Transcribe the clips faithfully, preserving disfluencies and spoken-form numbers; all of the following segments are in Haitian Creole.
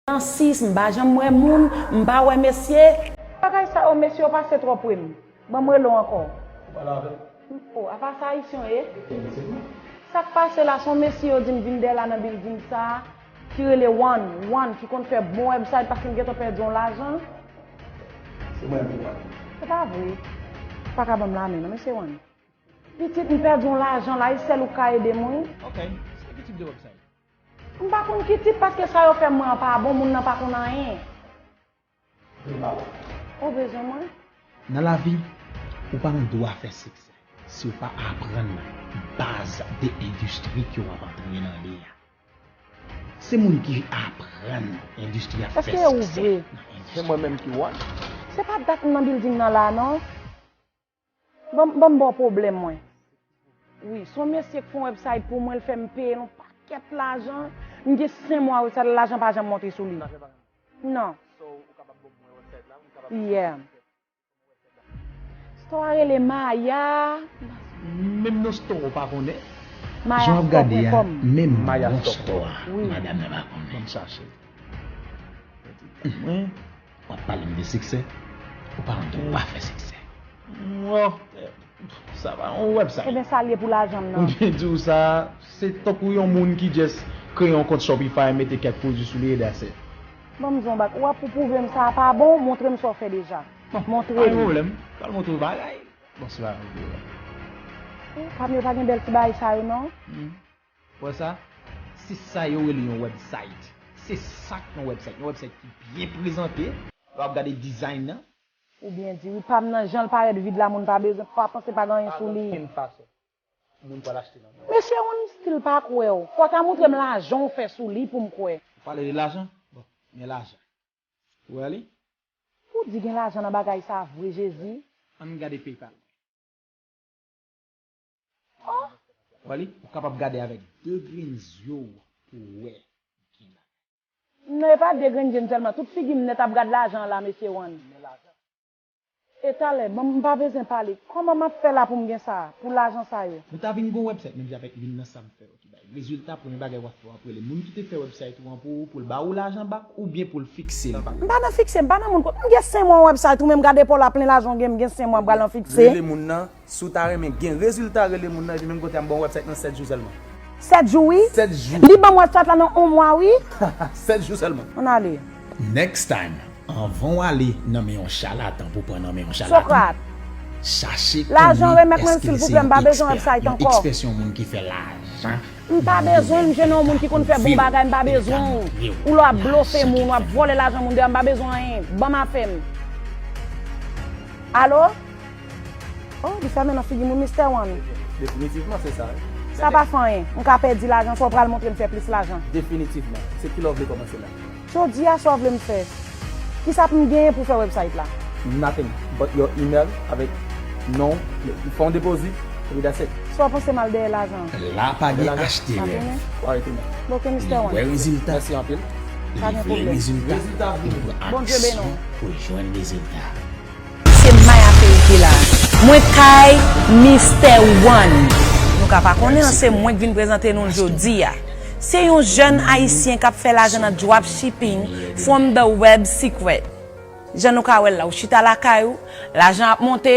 nan sis, m pa janm wè moun, m pa wè mesye. Bagay sa yo, mesye yo pase twò pre m. Ban m rele w ankò. Ou pale avè m? Oh, apa sa Ayisyen w ye? Efektivman. Sa k pase la, se yon mesye yo di m vin dèyè la nan bilding sa, ki rele One, One, ki konn fè bon website paske m gentan pèdi yon lajan. Se mwen menm ki One. Se pa vre. Ou pa ka ban m lamen non, mesye One. Pitit, m pèdi yon lajan la, e sèl ou k ka ede m, wi. Ok, se ki tip de website? M pa konn ki tip, paske sa yo fè mwen an pa bon, moun nan pa konn anyen. Ou bezwen mwen? Nan lavi, ou pa gen dwa fè siksè si w pa aprann baz de endistri ke w ap antre nan li a. Se moun ki aprann endistri a fè siksè nan endistri. Se mwen menm ki One? Se pa dat m nan bilding nan la, non. Ban m, ban m ba w pwoblèm mwen. Wi, se yon mesye k fè yon website pou mwen, l fè m peye l yon pakèt lajan. M gen senk mwa website la, lajan pa janm monte sou li. Non. Yeah. Store a rele Maya. Menm non store ou pa konnen. Jan w ap gade a, menm non store a, madanm nan pa konnen. Ban m chache. Mwen. W ap pale m de siksè, ou pa konn tou pa fè siksè. Bon, sa va, yon website. Ebyen, sa l ye pou lajan m nan. Mwen di w sa, se tankou yon moun ki just kreye yon kont Shopify, mete kèk pwodui sou li, e that's it. Ban m di w yon bak, w ap pou pwouve m sa pa bon, montre m sa w fè deja. Montre m. Pa gen pwoblèm, pral montre w bagay. Bonswa. Ou pa m yo pa gen bèl ti bagay sa yo non. Wè sa? Se sa yo rele yon website. Se sa k yon website. Yon website ki byen prezante. Lè w ap gade design nan. Ou byen di wi, pa m nan jan l parèt vid la, moun pa bezwen, pa panse pa gen anyen sou li. Pa gen okenn fason moun pral achte nan men w. Mesye One, m still pa kwè w. Fò w ta montre m lajan w fè sou li pou m kwè. Ou pale de lajan? Bon, men lajan. Ou wè li? Ou di gen lajan nan bagay sa vre, Jezi? Ann gade PayPal mwen. Oh! Wè li? Ou kapab gade avèk de grenn zye w pou w wè ki gen lajan. Non, e pa de grenn je m sèlman. Tout figi m nèt ap gad lajan an la, mesye One. Men lajan. E talè, bon, m pa bezwen pale. Kòman m ap fè la pou m gen sa, pou lajan sa yo? Ou ta vin gon website menm jan avèk youn nan sa m fè yo ki bay rezilta. Premye bagay w ap fè, w ap rele moun ki te fè website ou an pou ou, pou l ba ou lajan bak, oubyen pou l fikse l bak. M pa nan fikse, m pa nan moun kot. M gen senk mwa website ou menm gade pa w la plen lajan w gen, m gen senk mwa m pral nan fikse. Rele moun nan, si w ta renmen gen rezilta, rele moun nan, epi menm kote a m ba w website nan sèt jou sèlman. Sèt jou wi? Sèt jou. Li ban m website la nan yon mwa wi. Sèt jou sèlman. Ann ale. Next time, anvan w ale nan men yon chalatan pou pran nan men yon chalatan, Sokrat. Chache konnen èske se yon ekspè, yon ekspè se yon moun ki fè lajan. M pa bezwen l, m jwenn yon moun ki konn fè bon bagay, m pa bezwen w. Ou lè w ap blofe moun, w ap vòlè lajan moun deyò, m pa bezwen anyen. Ban m afè m. Alo? Oh, li fèmen nan figi m wi, Mistè One. Definitivman, se sa wi. Sa pa fè anyen. M ka pèdi lajan, fò w pral montre m fè plis lajan. Definitivman. Se kilè w vle kòmanse la? Jodi a, sa w vle m fè? Kisa pou m genyen pou fè website la? Nothing but your email avèk non, fè yon depozit, epi that's it. Sa w panse m al dèyè lajan? La pa gen achte rèv. Li wè rezilta. Mèsi anpil. Pa gen pwoblèm. Li vle rezilta. Li pran aksyon pou jwenn rezilta. Se Maya Perike la. Mwen kay Mistè One. Nou ka pa konnen an, se mwen k vin prezante nou l jodi a. Se yon jèn ayisyen k ap fè lajan nan dropshipping from the web secret. Jan nou ka wè l la, ou chita lakay ou, lajan ap monte,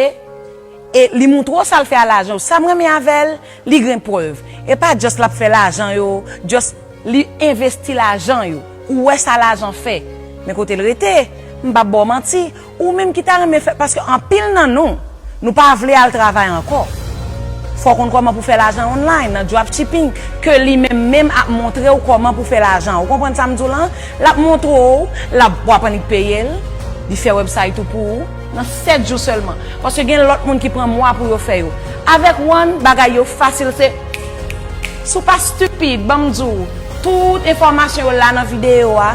e li moutre w sa l fè a lajan yo. Sa m renmen avè l, li gen prèv. E pa just l ap fè lajan yo, just li envesti lajan yo. Ou wè sa lajan fè. Men kote l rete, m p ap ba w manti, ou menm ki ta renmen fè, paske anpil nan nou, nou pa vle al travay ankò. Fò w konn kòman pou fè lajan online nan dropshipping, ke li menm menm ap montre w kòman pou fè lajan. Ou konprann sa m di w lan? L ap montre w, l ap, w ap annik peye l, li fè website ou pou ou nan sèt jou sèlman. Paske gen lòt moun ki pran mwa pou yo fè yo. Avèk One, bagay yo fasil, se, si w pa stipid, ban m di w, tout enfòmasyon yo la nan videyo a,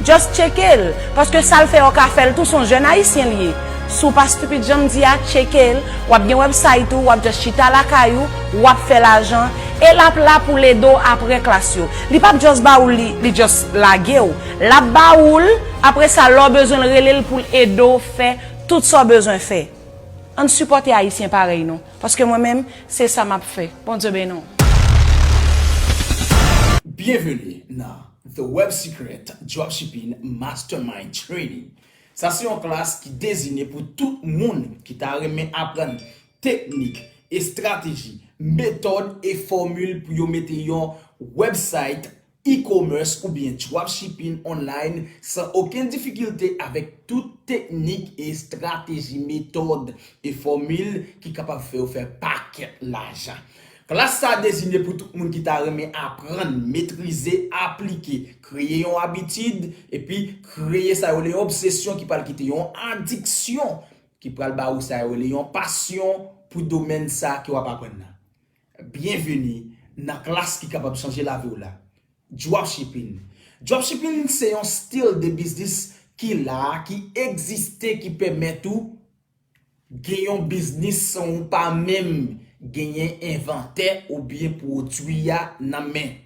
just tcheke l, paske sa l fè yo ka fè l tou, se yon jèn ayisyen li ye. Si w pa stipid jan m di a, tcheke l, w ap gen website ou, w ap just chita lakay ou, w ap fè lajan, e l ap la pou l ede w apre klas yo. Li p ap just ba ou li, li just lage w. L ap ba ou l, apre sa, lè w bezwen l, rele l pou l ede w fè tout sa w bezwen fè. Ann sipòte ayisyen parèy nou, paske mwen menm, se sa m ap fè. Bondye beni w. Byenveni nan The Web Secret Dropshipping Mastermind Training. Sa se yon klas ki dezine pou tout moun ki ta renmen aprann teknik, estrateji, metòd e fòmil pou yo mete yon website e-commerce oubyen dropshipping online san okenn difikilte avèk tout teknik, estrateji, metòd e fòmil ki kapab fè w fè pakèt lajan. Klas sa a dezine pou tout moun ki ta renmen aprann, metrize, aplike, kreye yon abitid, epi kreye sa yo rele yon obsesyon ki pral kite yon adiksyon, ki pral ba ou sa yo rele yon pasyon pou domèn sa ke w ap aprann nan. Byenveni nan klas ki kapab chanje lavi w la. Dropshipping. Dropshipping se yon stil de biznis ki la, ki egziste, ki pèmèt ou gen yon biznis san ou pa menm genyen envantè oubyen pwodui a nan men.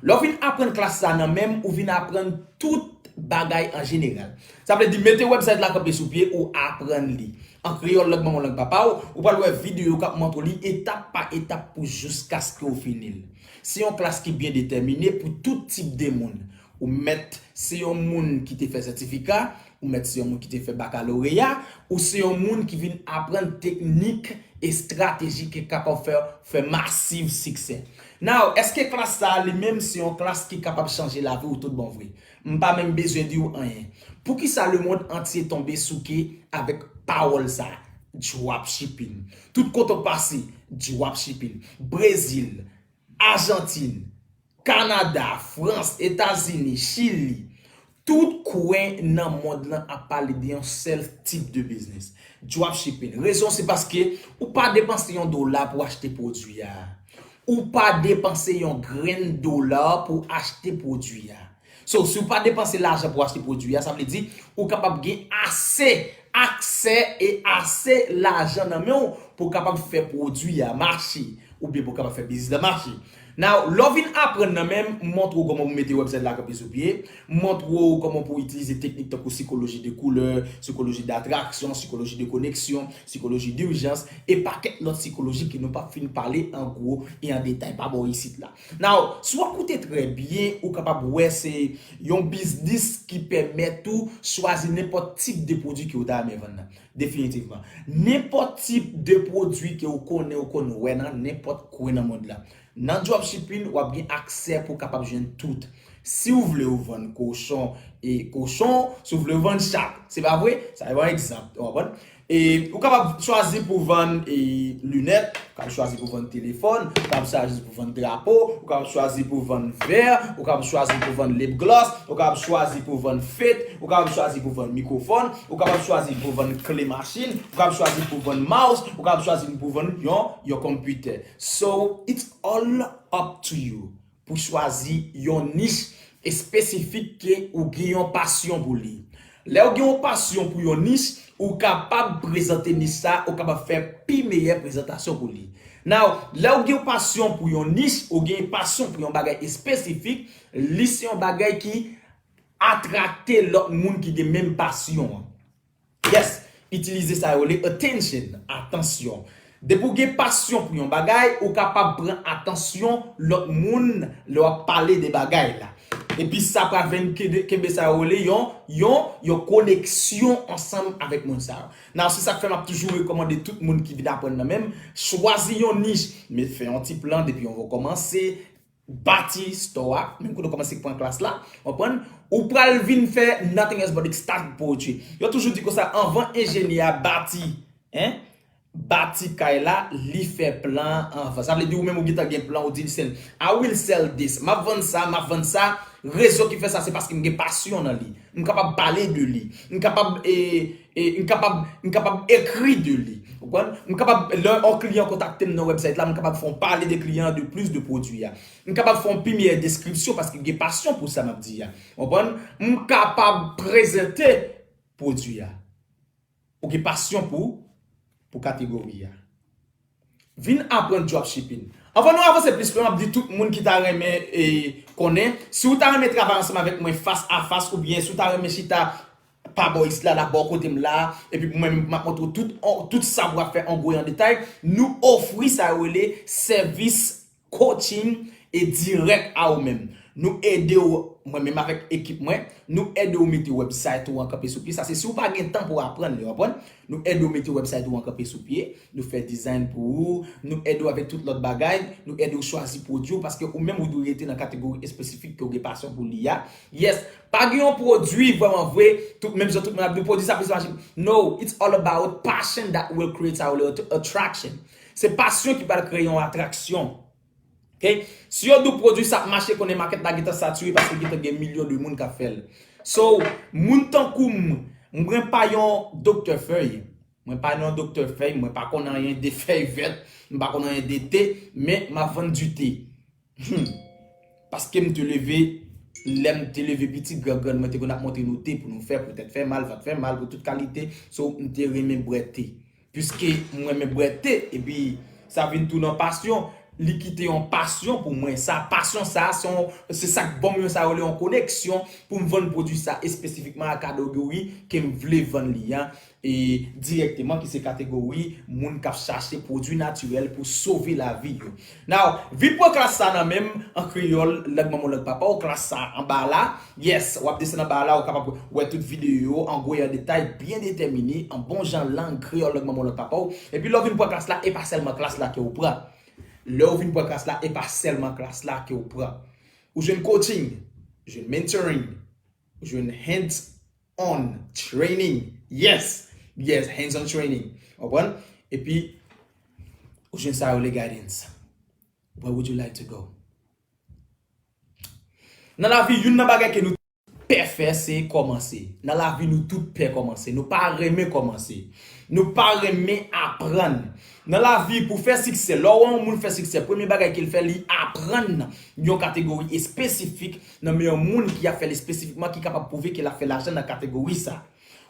Lè w vin aprann klas sa nan men m, ou vin aprann tout bagay an jeneral. Sa vle di, mete website la kanpe sou pye, ou aprann li. An kreyòl, lang manman w, lang papa w, ou pral wè videyo k ap montre w li etap pa etap pou jiskaske w fini l. Se yon klas ki byen detèmine pou tout tip de moun. Ou mèt se yon moun ki te fè sètifika, ou mèt se yon moun ki te fè bakaloreya, ou se yon moun ki vin aprann teknik, estrateji ki kapab fè, fè masiv siksè. Now, èske klas sa a li menm se yon klas ki kapab chanje lavi w tout bon vre? M pa menm bezwen di w anyen. Poukisa lemonn antye tonbe souke avèk pawòl sa a? Dropshipping. Tout kote w pase, dropshipping. Brezil, Ajantin, Kanada, Frans, Etazini, Chili, tout kwen nan mond lan ap pale de yon sèl tip de biznis, dropshipping. Rezon se paske ou pa depanse yon dola pou achte pwodui a. Ou pa depanse yon grenn dola pou achte pwodui a. So, si w pa depanse lajan pou achte pwodui a, sa vle di ou kapab gen ase, aksè e ase lajan nan men w pou w kapab fè pwodui a mache, oubyen pou w kapab fè biznis la mache. Now, lè w vin aprann nan men m, m montre w kòman pou mete website la kanpe sou pye, m montre w kòman pou itilize teknik tankou sikoloji de koulè, sikoloji datraksyon, sikoloji de koneksyon, sikoloji dijans, e pakèt lòt sikoloji ke nou p ap fin pale an gwo e an detay pa bò isit la. Now, si w ap koute trè byen, ou kapab wè se yon biznis ki pèmèt ou chwazi nenpòt tip de pwodui ke w ta renmen vann nan. Definitivman. Nenpòt tip de pwodui ke w konnen, ou konn wè nan nenpòt kwen nan mond lan. Nan dropshipping, w ap gen aksè pou w kapab jwenn tout. Si w vle w vann kochon e kochon, si w vle w vann chat, se pa vre? Sa se yon egzanp, ou konprann? E ou kapab chwazi pou vann e linèt, ou kapab chwazi pou vann telefòn, ou kapab chwazi pou vann drapo, ou kapab chwazi pou vann vè, ou kapab chwazi pou vann lip gloss, ou kapab chwazi pou vann fed, ou kapab chwazi pou vann mikwofòn, ou kapab chwazi pou vann kle machin, ou kapab chwazi pou vann mouse, ou kapab chwazi pou vann yon, yon konpitè. So, it's all up to you pou chwazi yon nich espesifik ke ou gen yon pasyon pou li. Lè w gen yon pasyon pou yon nich, ou kapab prezante nich sa, ou kapab fè pi meyè prezantasyon pou li. Now, lè w gen yon pasyon pou yon nich, ou gen pasyon pou yon bagay espesifik, li se yon bagay ki atrakte lòt moun ki gen menm pasyon an. Yes, itilize sa yo rele attention, atansyon. Depi w gen pasyon pou yon bagay, ou kapab pran atansyon lòt moun lè w ap pale de bagay la. Epi sa pral vin kenbe, kenbe sa yo rele yon, yon, yon koneksyon ansanm avèk moun sa yo. Now, se sa k fè m ap toujou rekòmande tout moun ki vin aprann nan men m, chwazi yon nich, men fè yon ti plan depi yon vwa w kòmanse, bati store a, menm kote w kòmanse pran klas la, w konprann? Ou pral vin fè nothing else but start poetry. Yo toujou di konsa, anvan enjenyè a bati, en, bati kay la, li fè plan anvan. Sa vle di ou menm ou gentan gen plan, ou di l sèl, I will sell this. M ap vann sa, m ap vann sa. Rezon ki fè sa, se paske m gen pasyon nan li. M kapab pale de li. M kapab, e, e, m kapab, m kapab ekri de li. Ou konprann? M kapab, lè yon kliyan kontakte m nan website la, m kapab fè yon pale de kliyan an, de plis de pwodui a. M kapab fè yon pi meyè deskripsyon paske m gen pasyon pou sa m ap di a. Ou konprann? M kapab prezante pwodui a. Ou gen pasyon pou, pou kategori a. Vin aprann dropshipping. Anvan nou avanse plis lwen, m ap di tout moun ki ta renmen, e, konnen, si w ta renmen travay ansanm avèk mwen fas a fas, oubyen si w ta renmen chita pa bò isit la, la bò kote m la, epi pou mwen menm, m ap montre w tout, tout sa pou w ap fè an gwo e an detay, nou ofri sa yo rele sèvis coaching e dirèk a ou menm. Nou ede w Mwen menm avèk ekip mwen, nou ede w mete website ou an kanpe sou pye. Sa se si w pa gen tan pou aprann li, w konprann? Nou ede w mete website ou an kanpe sou pye, nou fè design pou ou, nou ede w avèk tout lòt bagay, nou ede w chwazi pwodui w, paske ou menm ou dwe rete nan kategori espesifik ke w gen pasyon pou li a. Yes, pa gen yon pwodui vrèman vre, tout, menm jan tout moun ap di pwodui sa plis mache. No, it's all about passion that will create our attraction. Se pasyon ki pral kreye yon atraksyon. Ok? Si yo di w pwodui sa ap mache, konnen makèt la gentan satire paske gentan gen milyon de moun k ap fè l. So, moun tankou m, mwen pa yon doktè fèy. Mwen pa yon doktè fèy, mwen pa konn anyen de fèy vèt, mwen pa konn anyen de te, men m ap vann di te. Hmm. Paske m te leve, lè m te leve piti, gran grann mwen te konn ap montre nou te pou nou fè, pou tèt fè mal, vant fè mal, pou tout kalite. So, m te renmen bwè te. Piske m renmen bwè te, epi sa vin tou nan pasyon, li kite yon pasyon pou mwen. Sa, pasyon sa, se yon, se sa k ban m yon, sa yo rele yon koneksyon pou m vann pwodui sa espesifikman a kategori ke m vle vann li a, e dirèkteman, ki se kategori moun k ap chache pwodui natirèl pou sove lavi yo. Now, vin pran klas sa nan men m an kreyòl, lang manman w, lang papa w, klas sa anba la. Yes, w ap desann anba la, ou kapab wè tout videyo yo an gwo e an detay, byen detèmine, an bon jan lang kreyòl, lang manman w, lang papa w. Epi lè w vin pran klas la, e pa sèlman klas la ke w pran. Lè w vin pran klas la, e pa sèlman klas la ke w pran. Ou jwenn coaching, ou jwenn mentoring, ou jwenn hands on training. Yes, yes, hands on training. Ou konprann? Epi, ou jwenn sa yo le guidance. Where would you like to go? Nan lavi, youn nan bagay ke nou pè fè, se kòmanse. Nan lavi, nou tout pè kòmanse. Nou pa renmen kòmanse. Nou pa renmen aprann. Nan lavi, pou fè siksè, lè w wè yon moun fè siksè, premye bagay ke l fè, li aprann yon kategori espesifik nan men yon moun ki ap fè l espesifikman, ki kapab pwouve ke l ap fè lajan nan kategori sa.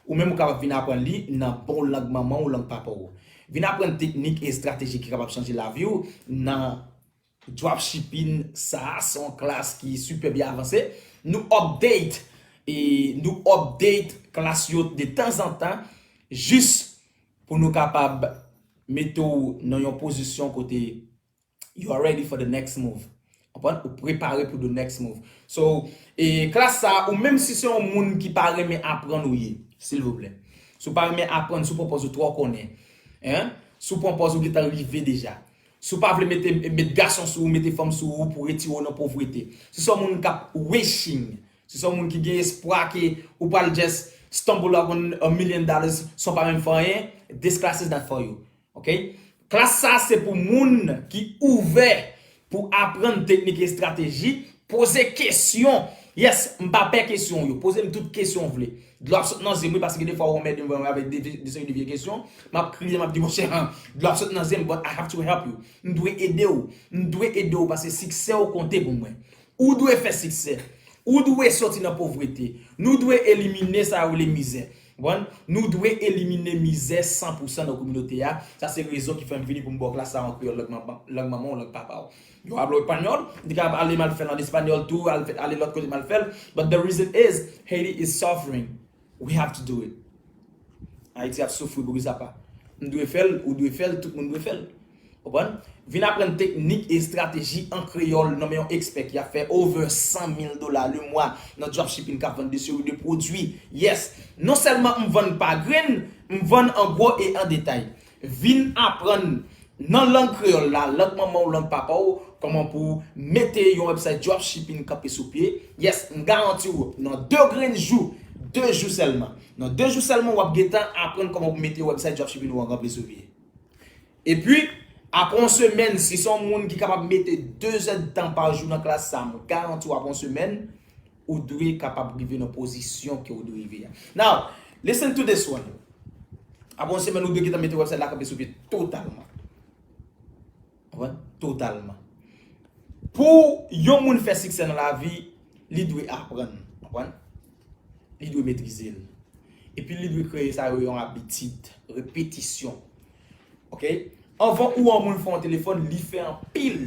Ou menm ou kapab vin aprann li nan bon lang manman w, lang papa w. Vin aprann teknik e estrateji ki kapab chanje lavi w nan dropshipping. Sa se yon klas ki sipè byen avanse. Nou update, e nou update klas yo de tanzantan, jis pou nou kapab mete w nan yon pozisyon kote you are ready for the next move. Konprann? Ou prepare pou the next move. So, e klas sa, ou menm si se yon moun ki pa renmen aprann ou ye, silvouplè. Si w pa renmen aprann, si w pran pòz ou twò konnen, hein? Si w pran pòz ou gentan rive deja. Si w pa vle mete, met gason sou ou, mete fanm sou ou pou retire w nan povrete. Si se yon moun k ap wishing, si se yon moun ki gen espwa ke ou pral just stumble upon a million dollars san w pa menm fè anyen, this class is not for you. Ok? Klas sa se pou moun ki ouvè pou aprann teknik e estrateji, poze kesyon. Yes, m pa pè kesyon w yo. Poze m tout kesyon w vle. Dlo ap sot nan zye m, wi, paske gen defwa w anmède m vrèman avèk de, de seri de vye kesyon. M ap kriye, m ap di, monchè, dlo ap sot nan zye m, but I have to help you. M dwe ede w. M dwe ede w paske siksè w konte pou mwen. Ou dwe fè siksè. Ou dwe soti nan povrete. Nou dwe elimine sa yo rele mizè. Konprann? Nou dwe elimine mizè san pou san nan kominote a. Sa se rezon ki fè m vini pou m ba w klas sa an kreyòl, lang manman, lang manman w, lang papa w. Yo ap lo espanyòl, m te ka ale m al fè l an espanyòl tou, al fè, ale lòt kote m al fè l. But the reason is, Haiti is suffering. We have to do it. Ayiti ap soufri, poukisa pa? M dwe fè l, ou dwe fè l, tout moun dwe fè l. Konprann? Vin aprann teknik e estrateji an kreyòl nan men yon ekspè ki ap fè over san mil dola le mwa nan dropshipping, k ap vann de seri de pwodui. Yes, non sèlman m vann pa grenn, m vann an gwo e an detay. Vin aprann nan lang kreyòl la, lang manman w, lang papa w, kòman pou mete yon website dropshipping kanpe sou pye. Yes, m garanti w, nan de grenn jou, de jou sèlman. Nan de jou sèlman, w ap gentan aprann kòman pou mete website dropshipping ou an kanpe sou pye. Epi, apre yon semèn, si se yon moun ki kapab mete de zèdtan pa jou nan klas sa, m garanti w apre yon semèn, ou dwe kapab rive nan pozisyon ke ou dwe rive a. Now, listen to this one. Apre yon semèn, ou dwe gentan mete website la kanpe sou pye totalman. Konprann? Totalman. Pou yon moun fè siksè nan lavi, li dwe aprann. Konprann? Li dwe metrize l. Epi li dwe kreye sa yo yon abitid, repetisyon. Ok? Anvan ou wè yon moun fè yon telefòn, li fè anpil,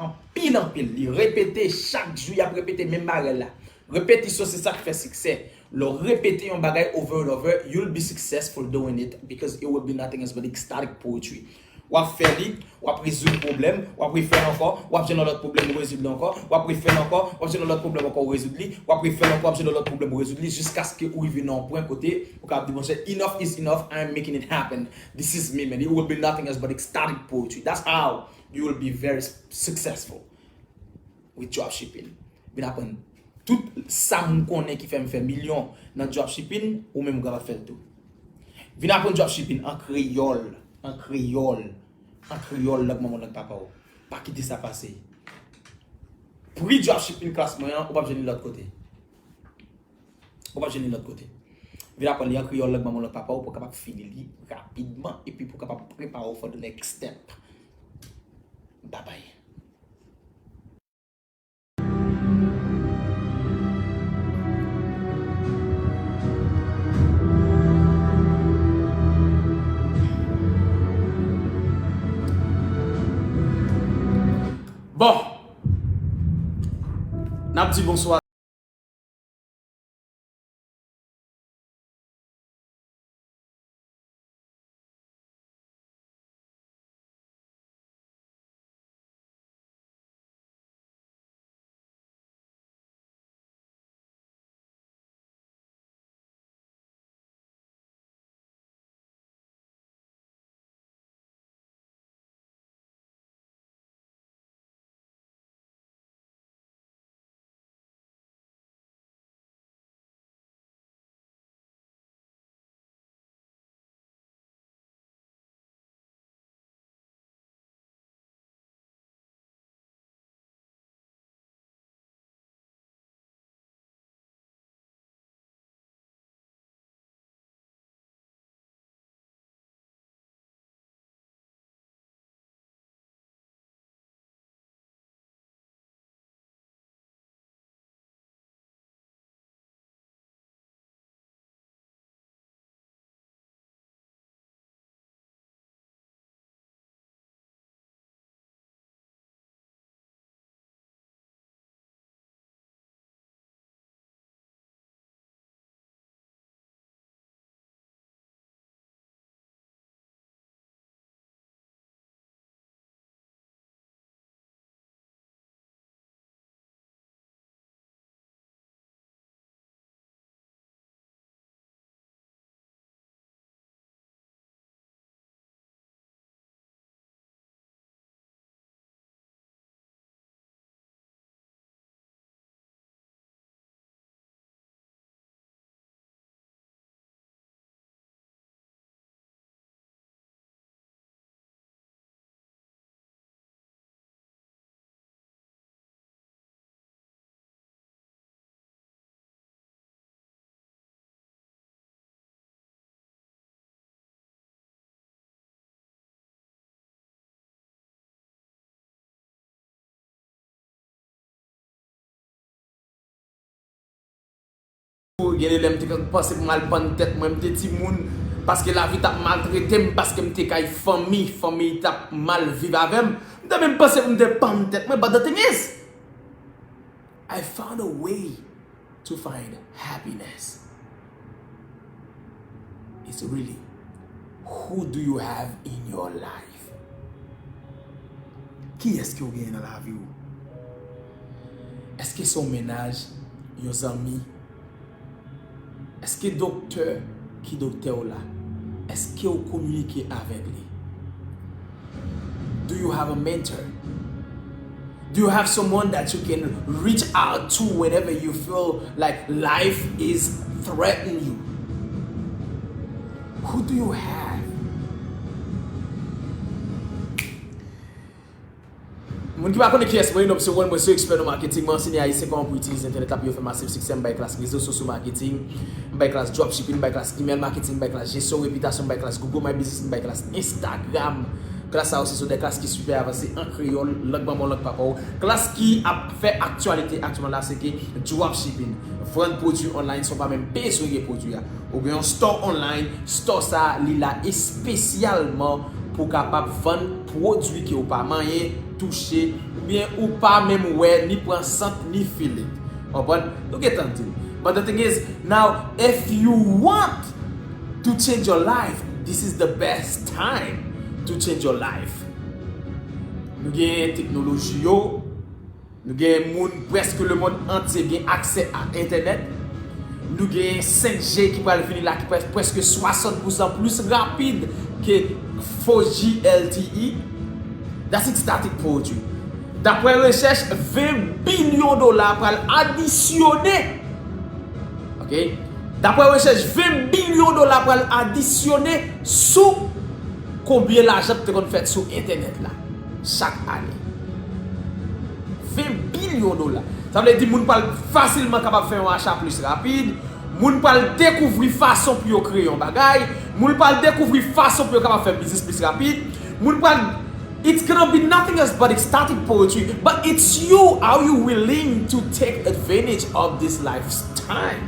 anpil, anpil. Li repete chak jou, y ap repete menm bagay la. Repetisyon se sa k fè siksè. Lè w repete yon bagay over and over, you'll be successful doing it because it will be nothing else but ecstatic poetry. W ap fè li, w ap rezoud pwoblèm, w ap refè l ankò, w ap jwenn yon lòt pwoblèm, ou rezoud li ankò, w ap refè l ankò, w ap jwenn yon lòt pwoblèm ankò, ou rezoud li, w ap refè l ankò, w ap jwenn yon lòt pwoblèm, ou rezoud li, jiskaske ou rive nan yon pwen kote ou kapab di, "Monchè, enough is enough, I am making it happen. This is me, man. It will be nothing else but ecstatic poetry." That's how you will be very s- successful with dropshipping. Vin aprann tout sa m konnen ki fè m fè milyon nan dropshipping, ou menm ou kapab fè l tou. Vin aprann dropshipping an kreyòl, an kreyòl, an kreyòl, lang manman w, lang papa w. Pa kite sa pase. Pri dropshipping klas mwen an, ou p ap jwenn li lòt kote. Ou p ap jwenn li lòt kote. Vin aprann li an kreyòl, lang manman w, lang papa w, pou w kapab fini li rapidman, epi pou w kapab prepare w for the next step. Babay. Bon, n ap di bonswa. Gen de lè m te panse pou m al pann tèt mwen, m te timoun, paske lavi t ap maltrete m, paske m te kay fanmi, fanmi t ap mal viv avè m. M te menm panse pou m te pann tèt mwen, but the thing is, I found a way to find happiness. It's really, who do you have in your life? Kiyès ke w genyen nan lavi w? Èske se yon mennaj, yon zanmi? Èske doktè ki doktè w la, èske w kominike avèk li? Do you have a mentor? Do you have someone that you can reach out to whenever you feel like life is threatening you? Who do you have? Moun ki pa konnen kiyès mwen ye, non m se Ronel, mwen se yon ekspè nan maketing, mwen ansenye Ayisyen kòman pou itilize entènèt la pou yo fè masiv siksè, m bay klas rezo sosyo maketing, m bay klas dropshipping, m bay klas email marketing, m bay klas jesyon repitasyon, m bay klas Google My Business, m bay klas Instagram. Klas sa yo se sou de klas ki sipè avanse an kreyòl, lang manman w, lang papa w. Klas ki ap fè aktyalite aktyèlman la se ke dropshipping, vann pwodui online san w pa menm peye sou gen pwodui a. Ou gen yon store online, store sa a li la espesyalman pou w kapab vann pwodui ke w pa manyen touche, oubyen ou pa menm wè, ni pran sant, ni feel it. Konprann? Nou gentan di l. But the thing is, now, if you want to change your life, this is the best time to change your life. Nou gen teknoloji yo, nou gen moun, prèske lemonn antye gen aksè a entènèt. Nou gen senk G ki pral vini la, ki près-, prèske swasant pousan plis rapid ke four G L T E. That's it, static poetry. Daprè rechèch, ven bilyon dola pral adisyone. Ok? Daprè rechèch, ven bilyon dola pral adisyone sou konbyen lajan ki te konn fèt sou entènèt la chak ane. Ven bilyon dola. Sa vle di moun pral fasilman kapab fè yon acha plis rapid. Moun pral dekouvri fason pou yo kreye yon bagay. Moun pral dekouvri fason pou yo kapab fè biznis plis rapid. Moun pral, it's gonna be nothing else but ecstatic poetry. But it's you. Are you willing to take advantage of this life's time?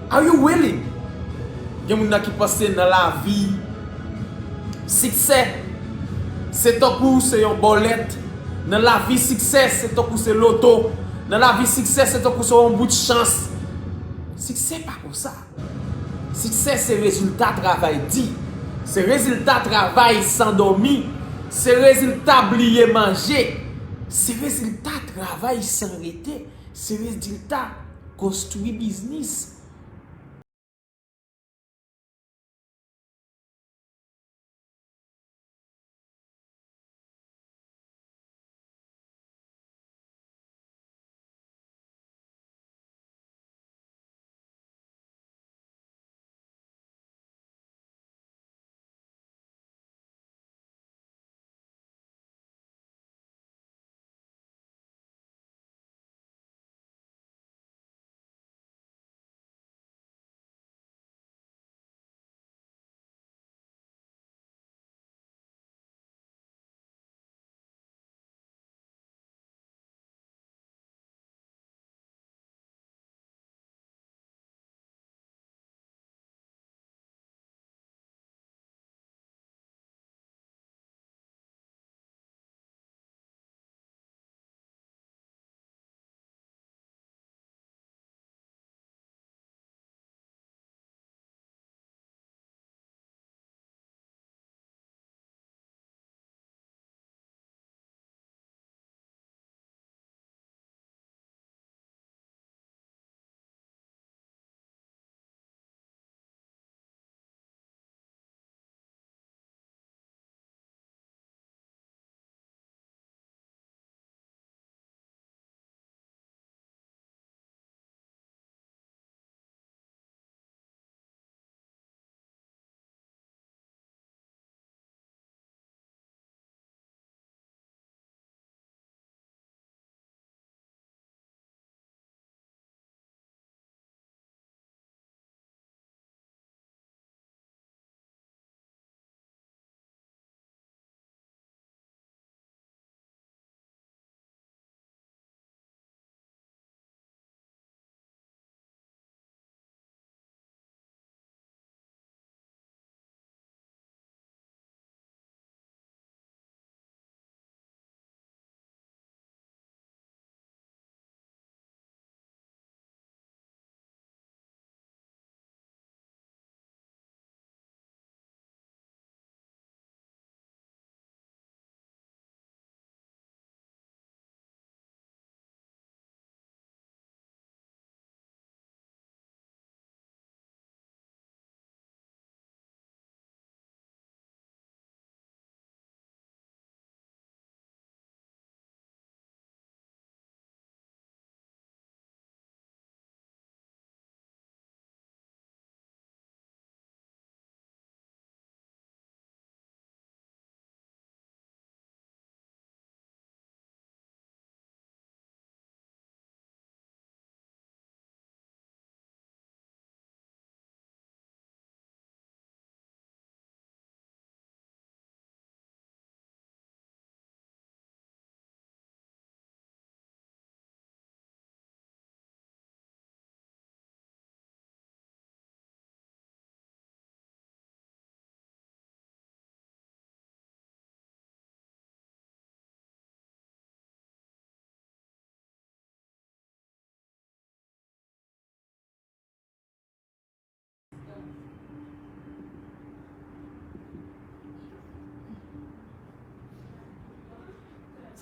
Are you willing? Gen moun nan ki panse nan lavi, siksè se tankou se yon bòlèt. Nan lavi, siksè se tankou se loto. Nan lavi, siksè se tankou se yon bout chans. Siksè pa konsa. Siksè se rezilta travay di. Se rezilta travay san dòmi. Se rezilta bliye manje. Se rezilta travay san rete. Se rezilta konstwi biznis.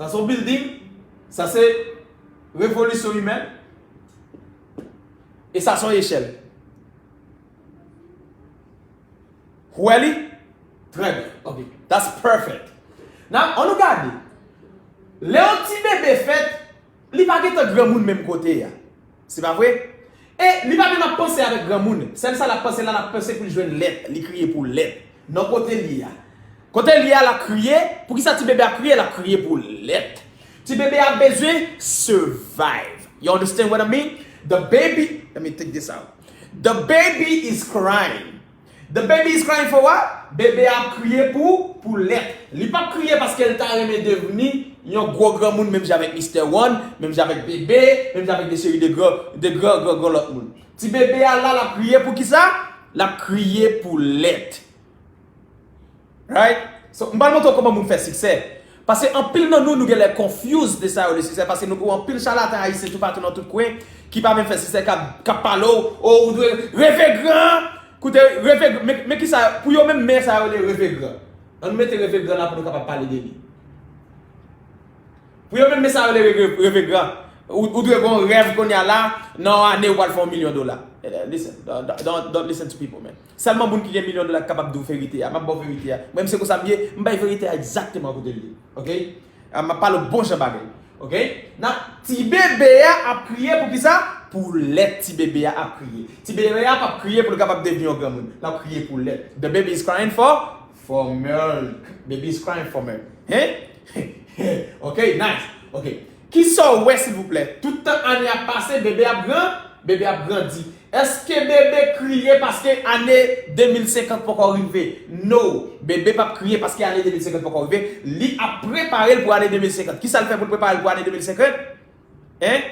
Sa se yon building, sa se revolisyon imèn, e sa se yon echèl. Ou wè li? Trè byen. Ok. That's perfect. Now, ann nou gade. Lè yon ti bebe fèt, li pa gentan granmoun menm kote a. Se pa vre? E li pa menm ap panse avèk granmoun. Sèl sa l ap panse la, l ap panse pou l jwenn lèt. Li kriye pou lèt. Non, kote li a? Kote li a, l ap kriye. Poukisa ti bebe ap kriye? L ap kriye pou lèt. Ti bebe a bezwen survive. You understand what I mean? The baby, let me take this out. The baby is crying. The baby is crying for what? Bebe a ap kriye pou, pou lèt. Li p ap kriye paske l ta renmen devni yon gwo granmoun menm jan avèk Mister One, menm jan avèk Bebe, menm jan avèk de seri de gran, de gran, gran, gran lòt moun. Ti bebe a la, l ap kriye pou kisa? L ap kriye pou lèt. Right? So, m pral montre w kòman moun fè siksè. Paske anpil nan nou, nou genlè confuse de sa yo le siksè. Paske nou gen anpil chalatan ayisyen toupatou nan tout kwen ki pa menm fè siksè, k ap, k ap pale w, o, ou dwe reve gran. Koute, reve, men, men kisa, pou yo menm, men sa yo rele reve gran. Ann mete reve gran la pou nou kapab pale de li. Pou yo menm, men sa yo rele reve, reve gran. Ou, ou dwe gen yon rèv kounye a la, nan yon ane ou pral fè yon milyon dola. Eh, listen, don't, don't, don't, don't listen to people, man. Sèlman moun ki gen milyon dola ki kapab di w verite a. M ap ba w verite a. Mwen, se konsa m ye, m bay verite a egzakteman kote l ye. Ok? Ah, m ap pale w bon jan bagay. Ok? Nan ti bebe a ap kriye pou kisa? Pou lèt ti bebe a ap kriye. Ti bebe a p ap kriye pou l kapab devni yon granmoun. L ap kriye pou lèt. The baby is crying for, for milk. Baby is crying for milk. Hein? Ok, nice. Ok. Kisa w wè, silvouplè? Tout tan ane ap pase, bebe ap gran, bebe ap grandi. Èske bebe kriye paske ane de mil senkant poko rive? No. Bebe p ap kriye paske ane de mil senkant poko rive. Li ap prepare l pou ane de mil senkant. Kisa l fè pou l prepare l pou ane de mil senkant? Hein?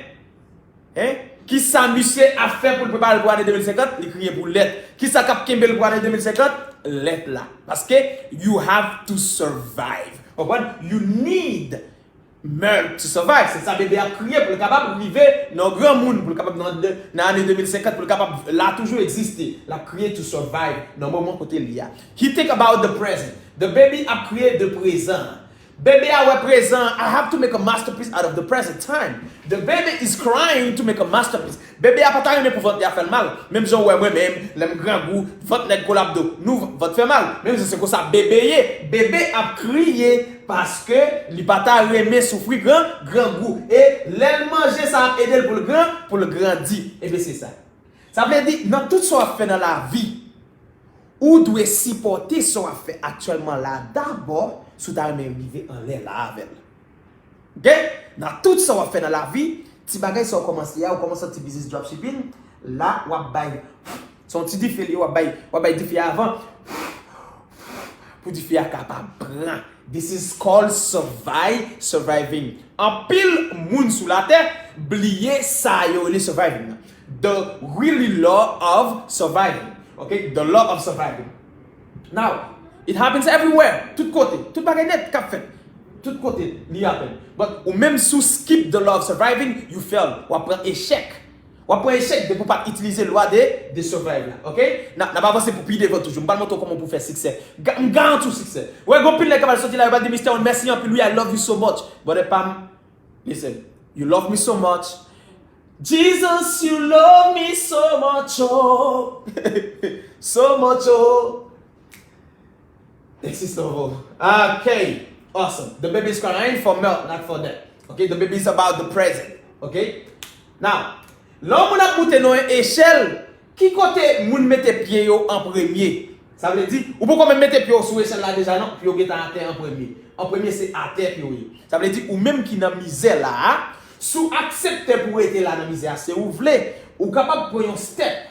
Hein? Kisa misye ap fè pou l prepare l pou ane de mil senkant? Li kriye pou lèt. Kisa k ap kenbe l pou ane de mil senkant? Lèt la. Paske you have to survive. Konprann? You need milk to survive. Se sa bebe ap kriye pou l kapab rive nan granmoun, pou l kapab nan, nan ane de mil senkant, pou l kapab la toujou egziste. L ap kriye to survive nan moman kote li a. He think about the present. The baby ap kriye de prezan. Bebe a wè prezan. I have to make a masterpiece out of the present time. The baby is crying to make a masterpiece. Bebe a pa ta renmen pou vant li a fè l mal. Menm jan w wè mwen menm, lè m grangou, vant nèg kolabdo, nou vant fè mal. Menm jan se konsa bebe ye. Bebe ap kriye paske li pa ta renmen soufri gran, grangou. E lè l manje, sa ap ede l pou l gran, pou l grandi. Ebyen, se sa. Sa vle di, nan tout sa w ap fè nan lavi, ou dwe sipòte sa w ap fè aktyèlman la dabò, si w ta renmen rive anlè la avè l. Ok? Nan tout sa w ap fè nan lavi, ti bagay sa w kòmanse a, ou kòmanse yon ti biznis dropshipping, la, w ap bay, se yon ti dife li ye, w ap bay, w ap bay dife a avan, pou dife a kapab pran. This is called survive, surviving. Anpil moun sou latè bliye sa yo rele surviving nan. The really law of surviving. Ok? The law of surviving. Now, it happens everywhere. Tout kote. Tout bagay nèt k ap fèt. Tout kote li happen. But ou menm si w skip the law of surviving, you fail. W ap pran echèk. W ap pran echèk depi w pa t itilize lwa de, de survive la. Ok? N a, n ap avanse pou pi devan toujou. M pral montre w kòman pou w fè siksè. Ga-, m garanti w siksè. Wè, gon pil nèg k ap al soti la, yo pral di, Mister One, mèsi anpil, wi, I love you so much. Brother Pam, listen, you love me so much. Jesus, you love me so much, oh. So much, oh. Texas Novo. Okay, awesome. The baby is crying for milk, not for that. Okay, the baby is about the present. Okay? Now, lè yon moun ap moute nan yon echèl, ki kote moun mete pye yo an premye? Sa vle di, ou poko menm mete pye w sou echèl la deja non, pye w gentan atè an premye. An premye, se atè pye w ye. Sa vle di, ou menm ki nan mizè la a, si w aksepte pou w rete la nan mizè a, se ou vle, ou kapab pran yon step.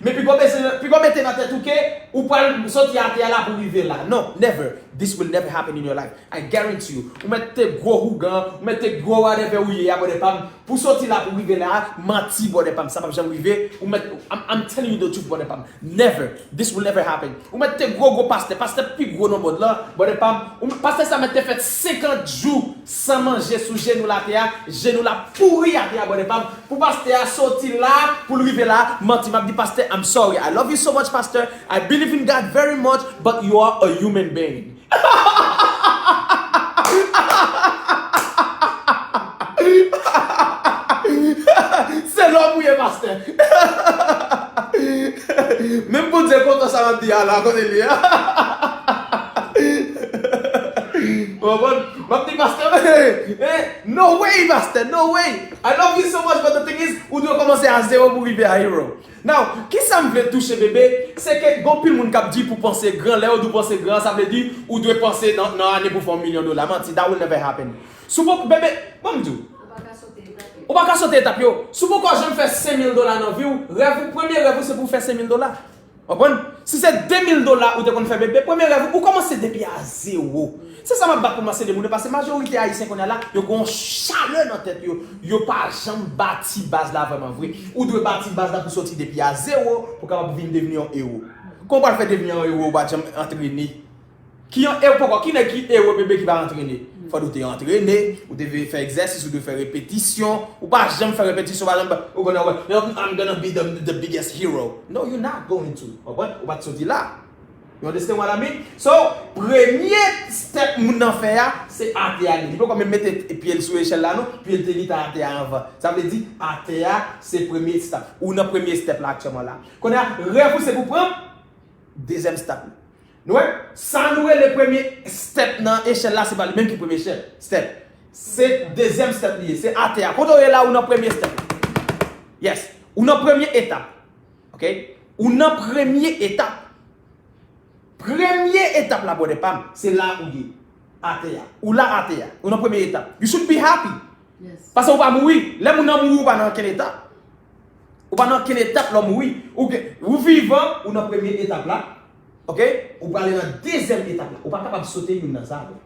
Men piga w mete nan tèt ou ke ou pral soti atè a la pou rive la. Non, never. This will never happen in your life. I guarantee you. Ou mèt te gwo hougan, ou mèt te gwo whatever ou ye a, brother Pam. Pou soti la pou rive la, manti, brother Pam. Sa p ap janm rive. Ou mèt, I'm, I'm telling you the truth, brother Pam. Never. This will never happen. Ou mèt te gwo, gwo pastè. Pastè pi gwo nan mond lan, brother Pam. Ou, pastè sa mèt te fè senkant jou san manje sou jenou l atè a. Jenou l ap pouri atè a, brother Pam. Pou pastè a soti la, pou l rive la, manti. M ap di, pastè, I'm sorry. I love you so much, pastor. I believe in God very much, but you are a human being. Pastè. Menm Bondye kontan sa m ap di a la, kote li a? Ou konprann? M ap di pastè, eh, no way, pastè, no way. I love you so much, but the thing is, ou dwe kòmanse a zewo pou rive a hero. Now, kisa m vle touche, bebe, se ke gon pil moun k ap di pou panse gran, lè yo di w panse gran, sa vle di ou dwe panse nan, nan ane pou fè yon milyon dola. Manti, that will never happen. Si w poko, bebe, ban m di w. Ou pa ka sote etap yo. Si w poko janm fè senk mil dola nan vi w, rèv ou, premye rèv ou se pou w fè senk mil dola. Konprann? Si se de mil dola ou te konn fè, bebe, premye rèv ou, ou kòmanse depi a zewo. Se sa m ap bat pou m ap sede moun yo, paske majorite ayisyen kounye a la, yo gen yon chalè nan tèt yo. Yo pa janm bati baz la vrèman vre. Ou dwe bati baz la pou soti depi a zewo, pou kapab vin devni yon ewo. Kòman w pral fè devni yon ewo, ou pa janm antrene? Ki yon ewo poko, ki nèg ki ewo, bebe, ki pa antrene? Fòk ou te antrene, ou te fè egzèsis, ou te fè repetisyon, ou pa janm fè repetisyon, pa janm, ou gonna, "I'm gonna be the, the biggest hero." No, you're not going to. Ou konprann? Ou pa t soti la. You understand what I mean? So, premye step moun nan fè a, se atè a li. Li poko menm mete pye l sou echèl la, non. Pye l te gentan atè a anvan. Sa vle di, atè a, se premye step. Ou nan premye step la aktyèlman la. Kounye a, rèv ou se pou pran dezyèm step. Nou wè? Sa nou rele premye step nan echèl la, se pa li menm ki premye step. Step. Se dezyèm step li ye. Se atè a. Kote w ye la, ou nan premye step. Yes. Ou nan premye etap. Ok? Ou nan premye etap. Premye etap la, brother pa m, se la ou ye. Atè a. Ou la atè a. Ou nan premye etap. You should be happy. Yes. Paske ou pa mouri. Lè moun nan mouri, ou pa nan okenn etap. Ou pa nan okenn etap lè w mouri. Ou, gen- ou vivan, ou nan premye etap la. Ok? Ou prale nan dezyèm etap la. Ou pa kapab sote youn nan sa, bro.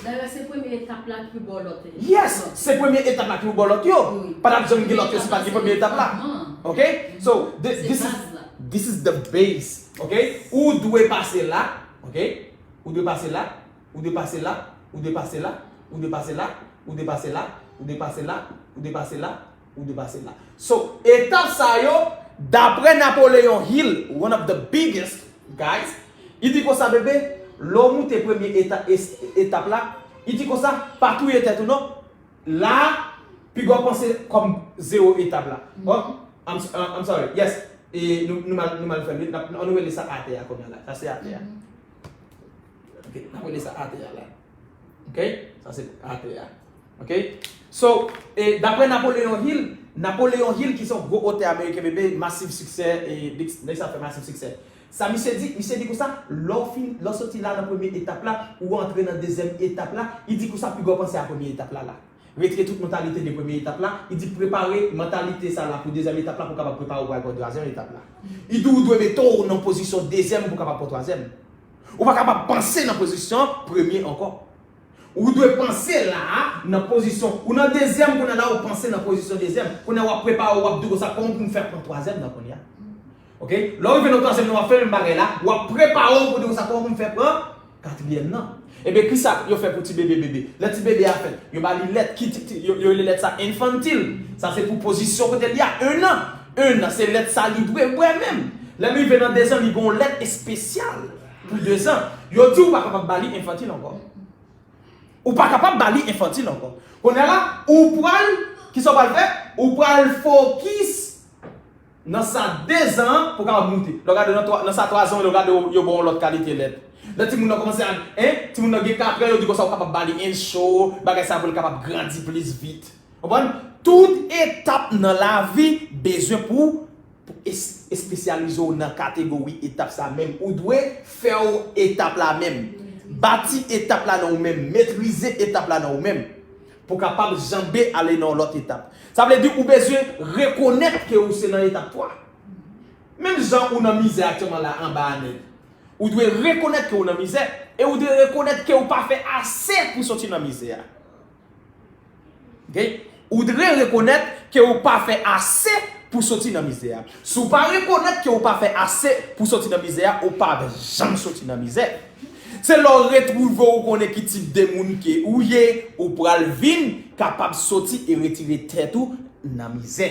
Dayè, se premye etap la ki pou ba w lòt yo. Yes, se premye etap la ki pou ba w lòt yo. Wi. Pa t ap janm gen lòt yo si pa t gen premye etap la. Ok? So, the- this is, this is the base. Ok? Ou dwe pase la. Ok? Ou dwe pase la. Ou dwe pase la. Ou dwe pase la. Ou dwe pase la. Ou dwe pase la. Ou dwe pase la. Ou dwe pase la. Ou dwe pase la. So, etap sa yo, daprè Napoleon Hill, one of the biggest guys, li di konsa, bebe, lè w moute premye eta- es- etap la, li di konsa, pa touye tèt ou non. La, piga w panse kòm zewo etap la. Oh, I'm, s- uh, I'm sorry. Yes. E nou, nou mal, nou mal fè l. N ap, nou rele sa atè a kounye a la. Sa se atè a. Ok, n ap rele sa atè a la. Ok? Sa se atè a. Ok? So, e, daprè Napoleon Hill, Napoleon Hill ki se yon gwo otè ameriken, bebe, masiv siksè, e, nèg sa fè masiv siksè. Sa misye di, misye di konsa, lè w fin, lè w soti la nan premye etap la, ou antre nan dezyèm etap la, li di konsa, piga w panse a premye etap la la. Retire tout mantalite de premye etap la, li di prepare mantalite sa la pou dezyèm etap la, pou kapab prepare w pou al pran twazyèm etap la. Li di ou dwe mete w nan pozisyon dezyèm pou kapab pran twazyèm. Ou pa kapab panse nan pozisyon premye ankò. Ou dwe panse la a, nan pozisyon, ou nan dezyèm, kounye a la, ou panse nan pozisyon dezyèm. Kounye a, w ap prepare, w ap di konsa, kòman pou m fè pran twazyèm nan kounye a? Ok? Lè w rive nan twazyèm nan, w ap fè menm bagay la, w ap prepare w pou di konsa, kòman pou m fè pran katriyèm nan? Ebyen, kisa yo fè pou ti bebe, bebe? Lè ti bebe a fèt, yo ba li lèt, ki ti, ti- yo, yo rele lèt sa enfantile. Sa se pou pozisyon kote li a, en an. En an, se lèt sa li dwe bwè menm. Lè l rive nan dezan, li gen yon lèt espesyal pou dezan. Yo di ou pa kapab ba li enfantile ankò. Ou pa kapab ba li enfantile ankò. Kounye a la, ou pral, kisa w pral fè? Ou pral fokis nan sa dezan an pou w kapab moute. Lè w gade nan twa- nan sa twazan, lè w gade yo, yo ba w yon lòt kalite lèt. Lè timoun nan kòmanse a, en, timoun nan gen katrè, yo di konsa ou kapab ba li en cho, bagay sa pou l kapab grandi plis vit. Konprann? Tout etap nan lavi bezwen pou, pou es- espesyalize w nan kategori etap sa menm. Ou dwe fè w etap la menm. Bati etap la nan ou menm. Metrize etap la nan ou menm. Pou kapab janbe ale nan yon lòt etap. Sa vle di ou bezwen rekonèt ke ou se nan etap twa. Menm jan ou nan mizè aktyèlman la anba a nèg. Ou dwe rekonèt ke ou nan mizè. E ou dwe rekonèt ke ou pa fè ase pou soti nan mizè a. Ok? Ou dwe rekonèt ke ou pa fè ase pou soti nan mizè a. Si w pa rekonèt ke ou pa fè ase pou soti nan mizè a, ou pa janm soti nan mizè. Se lè w retwouve w konnen ki tip de moun ke ou ye, ou pral vin kapab soti e retire tèt ou nan mizè.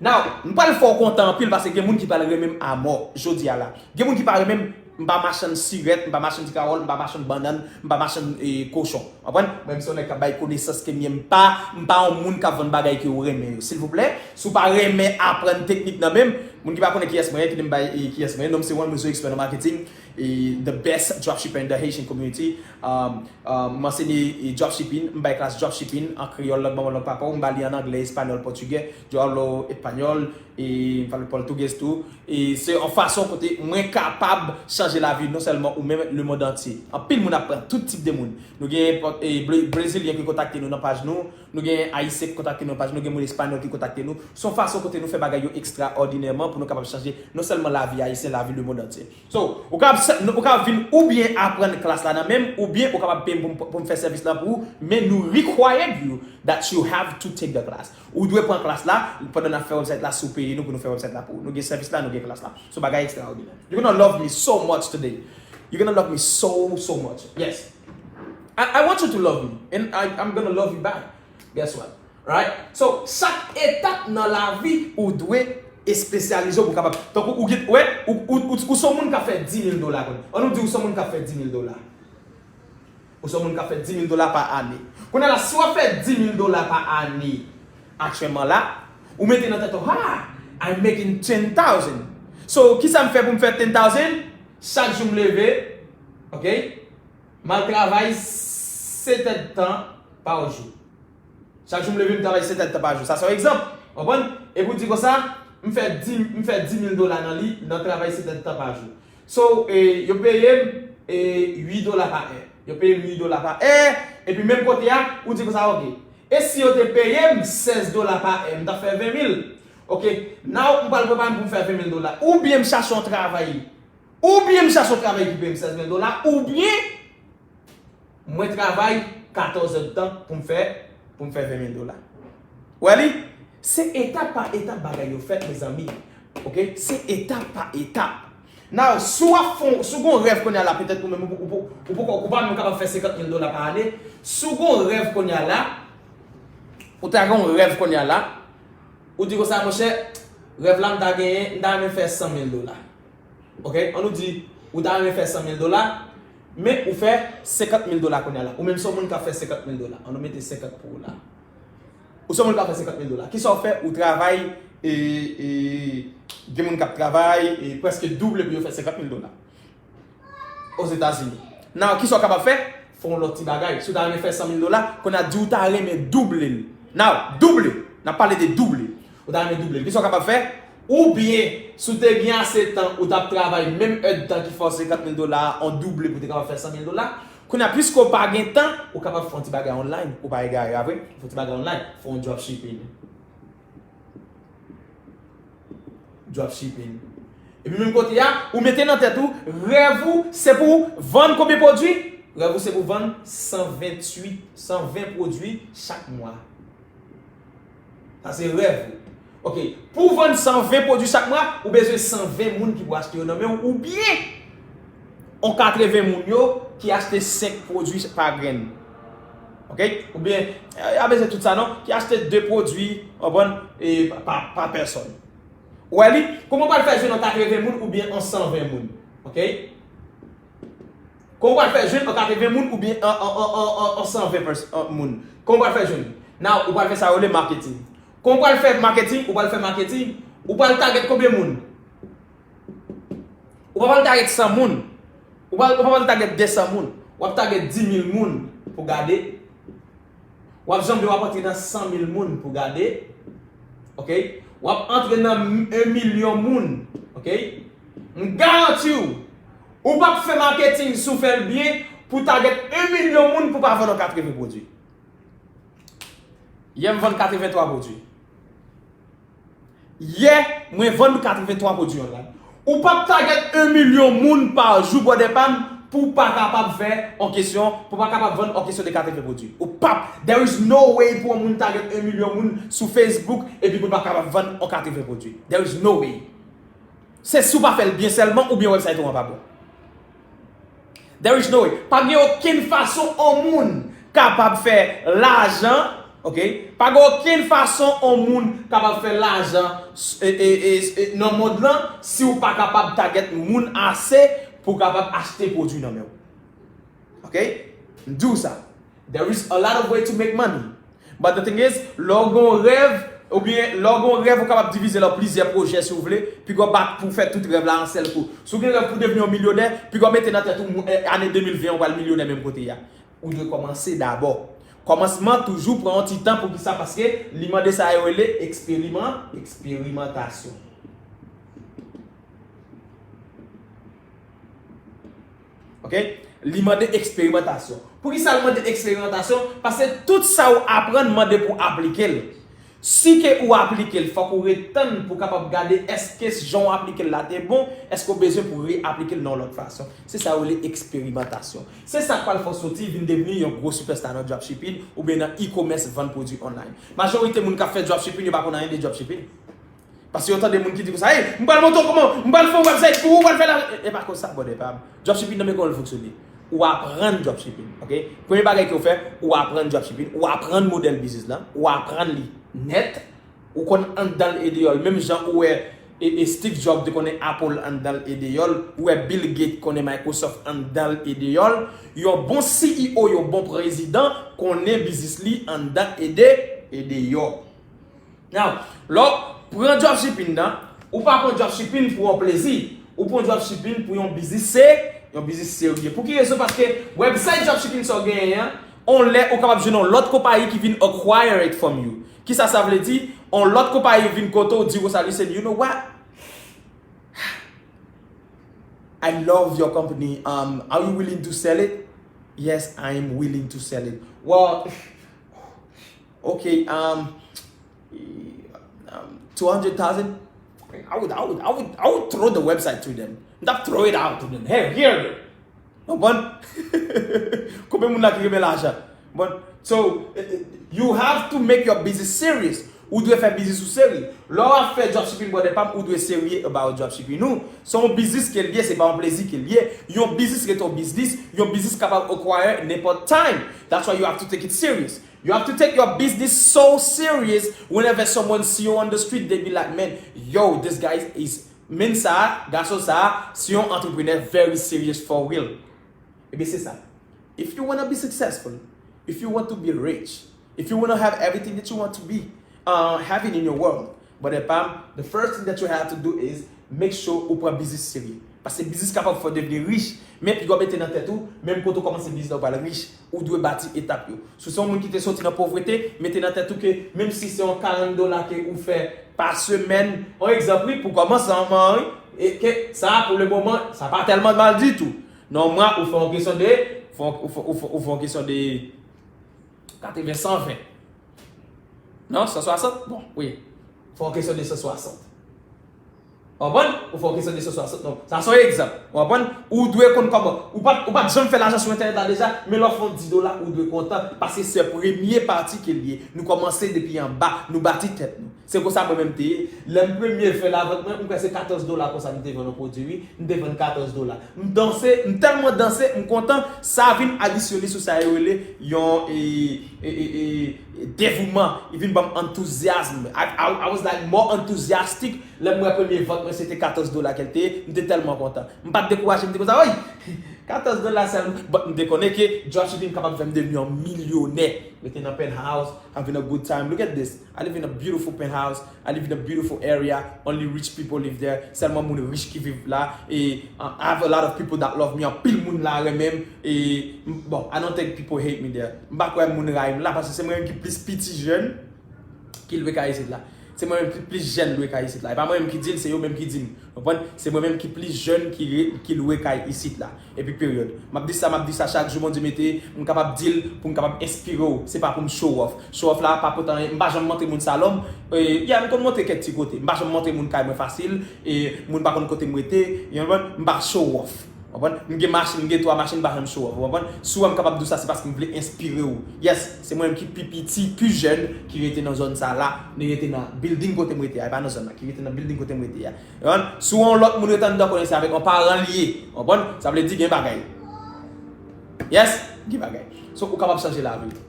Now, m pral fè w kontan anpil paske gen moun ki pral renmen m amò jodi a la. Gen moun ki pa renmen m M pa machann sirèt, m pa machann ti kawòl, m pa machann bannann, m pa machann e, kochon. Konprann? Mwen, m se yon nèg k ap bay konesans ke m ye. M pa, m pa yon moun k ap vann bagay ke w renmen yo. Silvouplè, si w pa renmen aprann teknik nan men m, moun ki pa konnen kiyès mwen ye, kite m bay e, kiyès mwen ye. Non m se Juan Muzo, expert nan marketing, e the best dropshipper in the Haitian community. Um, um, m ansenye e, dropshipping, m bay klas dropshipping an kreyòl, lang manman, lang papa w, m ba li an anglè, espanyòl, pòtigè, diablo, espanyòl, e m pale pòtugèz tou. E se yon fason kote mwen kapab chanje lavi non sèlman ou men, lemonn antye. Anpil moun ap pran, tout tip de moun. Nou gen e, Brezilyen ki kontakte nou nan paj nou, nou gen Ayisyen ki kontakte nou nan paj nou, gen moun Espanyòl ki kontakte nou. Se yon fason kote nou fè bagay yo ekstraòdinèman pou nou kapab chanje non sèlman lavi Ayisyen, lavi lemonn antye. So, ou kapab, ou kapab vin oubyen aprann klas la nan men m, oubyen ou kapab peye m pou m, pou m fè sèvis la pou ou, men nou required you that you have to take the class. Ou dwe pran klas la, pandan n ap fè website la, si w peye nou pou nou fè website la pou ou. Nou gen sèvis la, nou gen klas la. So, bagay ekstraòdinè. You're gonna love me so much today. You're gonna love me so, so much. Yes. I, I want you to love me, and I, I'm gonna love you back. Guess what? Right? So, chak etap nan lavi, ou dwe espesyalize w pou w kapab. Tankou ou gen, wè, ou, ou, ou, ou se yon moun k ap fè dis mil dola, konn. Ann nou di ou se yon moun k ap fè dis mil dola. Ou se yon moun k ap fè dis mil dola pa ane. Kounye a la, si w ap fè dis mil dola pa ane, aktyèlman la, ou mete nan tèt ou, ha, I'm making ten thousand. So, kisa m fè pou m fè ten thousand? Chak jou m leve, ok, m al travay sèt èdtan pa jou. Chak jou m leve, m travay sèt èdtan pa jou. Sa se yon egzanp. Konprann? Epi w di konsa, m fè dis, m fè dis mil dola nan li, nan travay sèt èdtan pa jou. So, e, yo peye m, e, uit dola pa è. Yo peye m uit dola pa è, epi menm kote a, ou di konsa, ok. E si yo te peye m sèz dola pa è, m t ap fè ven mil. Ok, now m pral prepare m pou m fè ven mil dola. Oubyen m chache yon travay. Oubyen m chache yon travay ki peye m sèz mil dola, oubyen mwen travay katòz èdtan pou m fè, pou m fè ven mil dola. Ou wè li? Se etap pa etap bagay yo fèt, mezanmi. Ok? Se etap pa etap. Now, si w ap fè, si w gen yon rèv kounye a la, petèt ou menm, ou, ou, ou, ou poko, ou pa menm kapab fè senkant mil dola pa ane. Si w gen yon rèv kounye a la, ou ta gen yon rèv kounye a la, ou di konsa, monchè, rèv la m ta genyen, m ta renmen fè san mil dola. Ok? Ann nou di, ou ta renmen fè san mil dola, men ou fè senkant mil dola kounye a la. Ou menm se yon moun k ap fè senkant mil dola. Ann nou mete senkant pou ou la. Ou se yon moun k ap fè senkant mil dola. Kisa w fè? Ou travay, e, e, gen moun k ap travay, e, prèske double pou yo fè senkant mil dola. Ozetazini. Now, kisa w kapab fè? Fè yon lòt ti bagay. Si w ta renmen fè san mil dola, kounye a di w ta renmen double l. Now, double. N ap pale de double. Ou ta renmen double l. Kisa w kapab fè? Oubyen, si w te gen ase tan, ou t ap travay menm èdtan ki fè w senkant mil dola a, an double pou w te kapab fè san mil dola. Kounye a, piske w pa gen tan, ou kapab fè yon ti bagay online. Ou pa egare, pa vre? Fè yon ti bagay online. Fè yon dropshipping. Dropshipping. Epi menm kote a, ou mete nan tèt ou, rèv ou, se pou vann konbyen pwodui? Rèv ou se pou vann san venntuit, san ven pwodui chak mwa. Sa se rèv ou. Ok. Pou w vann san ven pwodui chak mwa, ou bezwen san ven moun ki pou achte yo nan men w, oubyen yon katreven moun yo ki achte senk pwodui pa grenn. Ok? Oubyen, eh, y a bezwen tout sa non, ki achte de pwodui, w konprann, e pa, pa, pa pèsòn. Ou wè li? Kòman w pral fè jwenn yon katreven moun oubyen yon san ven moun? Ok? Kòman w pral fè jwenn yon katreven moun oubyen yon, yon, yon, yon, yon san ven pès-, yon moun? Kòman w pral fè jwenn? Now, ou pral fè sa yo rele marketing. Kòman w pral fè marketing? Ou pral fè marketing, ou pral target konbyen moun? Ou pa pral target san moun. Ou pa, ou pa pral target de san moun. W ap target dis mil moun pou gade. W ap janbe, w ap antre nan san mil moun pou gade. Ok? W ap antre nan yon milyon moun. Ok? M garanti w, ou p ap fè marketing si w fè l byen pou target yon milyon moun pou pa vann yon katreven pwodui. Yè m vann katreventwa pwodui. Yè, mwen vann katreventwa pwodui online. Ou p ap target yon milyon moun pa jou, brother pa m, pou w pa kapab fè yon kesyon, pou w pa kapab vann yon kesyon de katreven pwodui. Ou p ap, there is no way pou yon moun target yon milyon moun sou Facebook epi pou l pa kapab vann yon katreven pwodui. There is no way. Se si w pa fè l byen sèlman oubyen website ou an pa bon. There is no way. Pa gen okenn fason yon moun kapab fè lajan, ok? Pa gen okenn fason yon moun kapab fè lajan s-, e, e, e, e, nan mond lan si w pa kapab target moun ase pou w kapab achte pwodui nan men w. Ok? M di w sa. There is a lot of way to make money. But the thing is, lè w gen yon rèv, oubyen lè w gen yon rèv, ou kapab divize l an plizyè pwojè si w vle, piga w bat pou w fè tout rèv la an sèl kou. Si w gen rèv pou w devni yon milyonè, piga w mete nan tèt ou, eh, ane de mil ven an, ou pral milyonè menm kote a. Ou dwe kòmanse dabò. Kòmansman toujou pran yon ti tan. Poukisa? Paske li mande sa yo rele eksperiman-, eksperimantasyon. Ok? Li mande eksperimantasyon. Poukisa l mande eksperimantasyon? Paske tout sa w aprann mande pou w aplike l. Si ke ou aplike l, fòk ou ret tann pou w kapab gade èske jan w aplike l la te bon, èske w bezwen pou w reaplike l nan yon lòt fason. Se sa yo rele eksperimantasyon. Se sa k pral fè w soti vin devni yon gwo sipèsta nan dropshipping oubyen nan e-commerce, vann pwodui online. Majorite moun k ap fè dropshipping, yo pa konn anyen de dropshipping. Paske yo tande moun ki di konsa, "Hey, m pral montre w kòman, m pral fè yon website pou ou, m pral fè la." E, e pa konsa, brother pa m. Dropshipping nan men kòman l fonksyone. Ou aprann dropshipping, ok? Premye bagay ke w fè, ou aprann dropshipping, ou aprann modèl biznis lan, ou aprann li nèt, ou konn anndan l e deyò l. Menm jan ou wè e, e Steve Jobs te konnen Apple anndan l e deyò l, ou wè Bill Gates konnen Microsoft anndan l e deyò l, yon bon C E O, yon bon prezidan konnen biznis li anndan e de, e deyò. Now, lè w pran dropshipping nan, ou pa pran dropshipping pou yon plezi, ou pran dropshipping pou yon biznis se, yon biznis serye. Pou ki rezon? Paske website dropshipping sa w genyen an, on lè ou kapab jwenn yon lòt konpayi ki vin acquire it from you. Kisa sa vle di? On lòt konpayi vin kote w, di konsa, "Listen, you know what? I love your company. Um, are you willing to sell it?" "Yes, I am willing to sell it." "Well, okay, um, um, two hundred thousand." I would, I would, I would, I would throw the website to them. M t ap throw it out to them. "Hey, here." Konprann? Konbyen moun la ki renmen lajan? Bon, so, eh, eh, you have to make your business serious. Ou dwe fè biznis ou serye. Lè w ap fè dropshipping, brother pa m, ou dwe serye about dropshipping ou. Se yon biznis ke l ye, se pa yon plezi ke l ye. Yon biznis rete yon biznis, yon biznis kapab acquire nenpòt time. That's why you have to take it serious. You have to take your business so serious. Whenever someone see you on the street, they be like, "Man, yo, this guy is, men sa, gason sa, se yon entrepreneur very serious for real." Ebyen, se sa. If you wanna be successful, if you want to be rich, if you wanna have everything that you want to be, uh, having in your world, brother pa m, the first thing that you have to do is make sure ou pran biznis serye. Paske biznis kapab fè w devni rich, men piga w mete nan tèt ou, menm kote w kòmanse biznis la, ou pral rich. Ou dwe bati etap yo. Si w se yon moun ki te soti nan povrete, mete nan tèt ou ke menm si se yon karant dola ke ou fè pa semèn, yon egzanp, wi, pou kòmanse, wi, e ke sa, pou le moman, sa pa tèlman mal ditou. Nan yon mwa, ou fè yon kesyon de, fè yon, ou fè, ou fè, ou fè yon kesyon de katreven, san ven. Non, san swasant? Bon, wi. Fè yon kesyon de san swasant. Ou konprann? Ou fè yon kesyon de san swasant, non. Sa se yon egzanp. Ou konprann? Ou dwe konn kòman. Ou pa, ou pa t janm fè lajan sou entènèt la deja, men lè w fè yon dis dola, ou dwe kontan, paske se premye pati ke l ye. Nou kòmanse depi anba, nou bati tèt nou. Se konsa mwen menm te ye. Lè m premye fè lavant mwen, m kwè se katòz dola konsa m te vann yon pwodui, wi. M te vann katòz dola. M danse, m tèlman danse, m kontan, sa vin adisyone sou sa yo rele yon, e, e, e, e, devouman. Li vin ban m antouzyasm. I, I, I was like more enthusiastic lè m wè premye vant mwen se te katòz dola ke l te ye, m te tèlman kontan. M pa t dekouraje, m te konsa, "Oy, katòz dola sèlman." But m te konnen ke dropshipping kapab fè m devni yon milyonè. Rete nan penthouse, having a good time. Look at this. I live in a beautiful penthouse. I live in a beautiful area. Only rich people live there. Sèlman moun rich ki viv la. E, uh, I have a lot of people that love me. Anpil moun la renmen m. E, m, bon, I don't think people hate me there. M pa kwè moun rayi m la, paske se mwen menm ki plis piti jèn ki lwe kay isit la. Se mwen menm ki plis jèn lwe kay isit la. E pa mwen menm ki di l, se yo menm ki di m. Ou konprann? Se mwen menm ki plis jèn ki re-, ki lwe kay isit la. Epi peryòd. M ap di sa, m ap di sa chak jou Bondye mete, m kapab di l pou m kapab enspire w. Se pa pou m show off. Show off la pa pote anyen. M pa janm montre moun salon m. E, yeah, m konn montre kèk ti kote. M pa janm montre moun kay mwen fasil. E moun pa konn kote m rete. You know, m pa show off. Ou konprann? M gen machin, m gen twa machin, m pa janm show off. Ou konprann? Si w wè m kapab di w sa, se paske m vle enspire w. Yes, se mwen menm ki pi piti, pi jèn, ki rete nan zòn sa la. Li rete nan building kote m rete a, e pa nan zòn nan, ki rete nan building kote m rete a. Ou konprann? Si w wè yon lòt moun rete anndan, konnen se avèk yon paran l ye. Ou konprann? Sa vle di gen bagay. Yes, gen bagay. So, ou kapab chanje lavi w.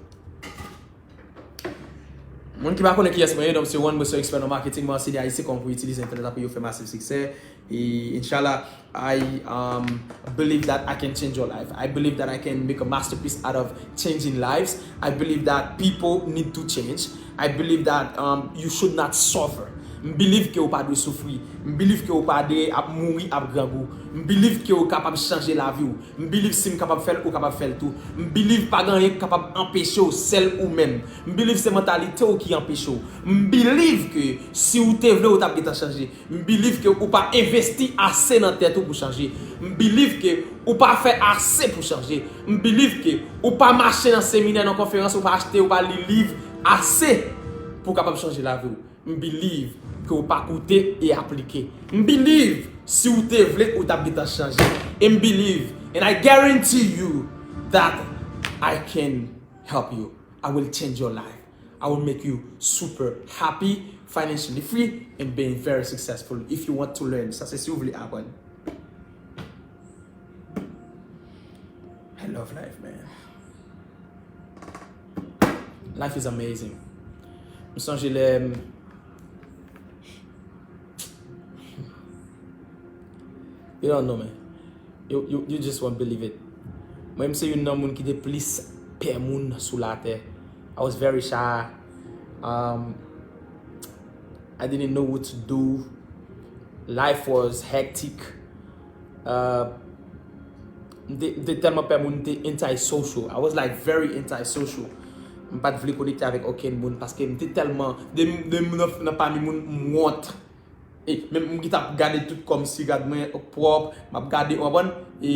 Moun ki pa konnen kiyès mwen ye, non, m se Juan, mwen se yon ekspè nan marketing, mwen anseye Ayisyen kòman pou yo itilize entènèt la pou yo fè masiv siksè. E, inshallah, I, um, believe that I can change your life. I believe that I can make a masterpiece out of changing lives. I believe that people need to change. I believe that, um, you should not suffer. M believe ke ou pa dwe soufri. M believe ke ou pa dwe ap mouri ap grangou. M believe ke ou kapab chanje lavi w. M believe si m kapab fè l, ou kapab fè l tou. M believe pa gen anyen ki kapab anpeche w, sèl ou menm. M believe se mantalite w ki anpeche w. M believe ke si w te vle, ou t ap gentan chanje. M believe ke ou pa envesti ase nan tèt ou pou chanje. M believe ke ou pa fè ase pou chanje. M believe ke ou pa mache nan seminè, nan konferans, ou pa achte, ou pa li liv ase pou w kapab chanje lavi w. M believe ke w pa koute e aplike. M believe si w te vle, ou t ap gentan chanje. E m believe, and I guarantee you that I can help you. I will change your life. I will make you super happy, financially free, and being very successful if you want to learn. Sa se si w vle aprann. I love life, man. Life is amazing. M sonje lè m, you don't know, man. You, you, you just won't believe it. Mwen, m se youn nan moun ki te plis pè moun sou latè. I was very shy. Um, I didn't know what to do. Life was hectic. Uh, m te, m te tèlman pè moun, m te antisocial. I was, like, very antisocial. M pa t vle konekte avèk okenn moun paske m te tèlman, de, de, nan, nan pami moun, m wont. E, men m gentan ap gade tout kò m, si rad mwen pwòp, m ap gade, w konprann? E,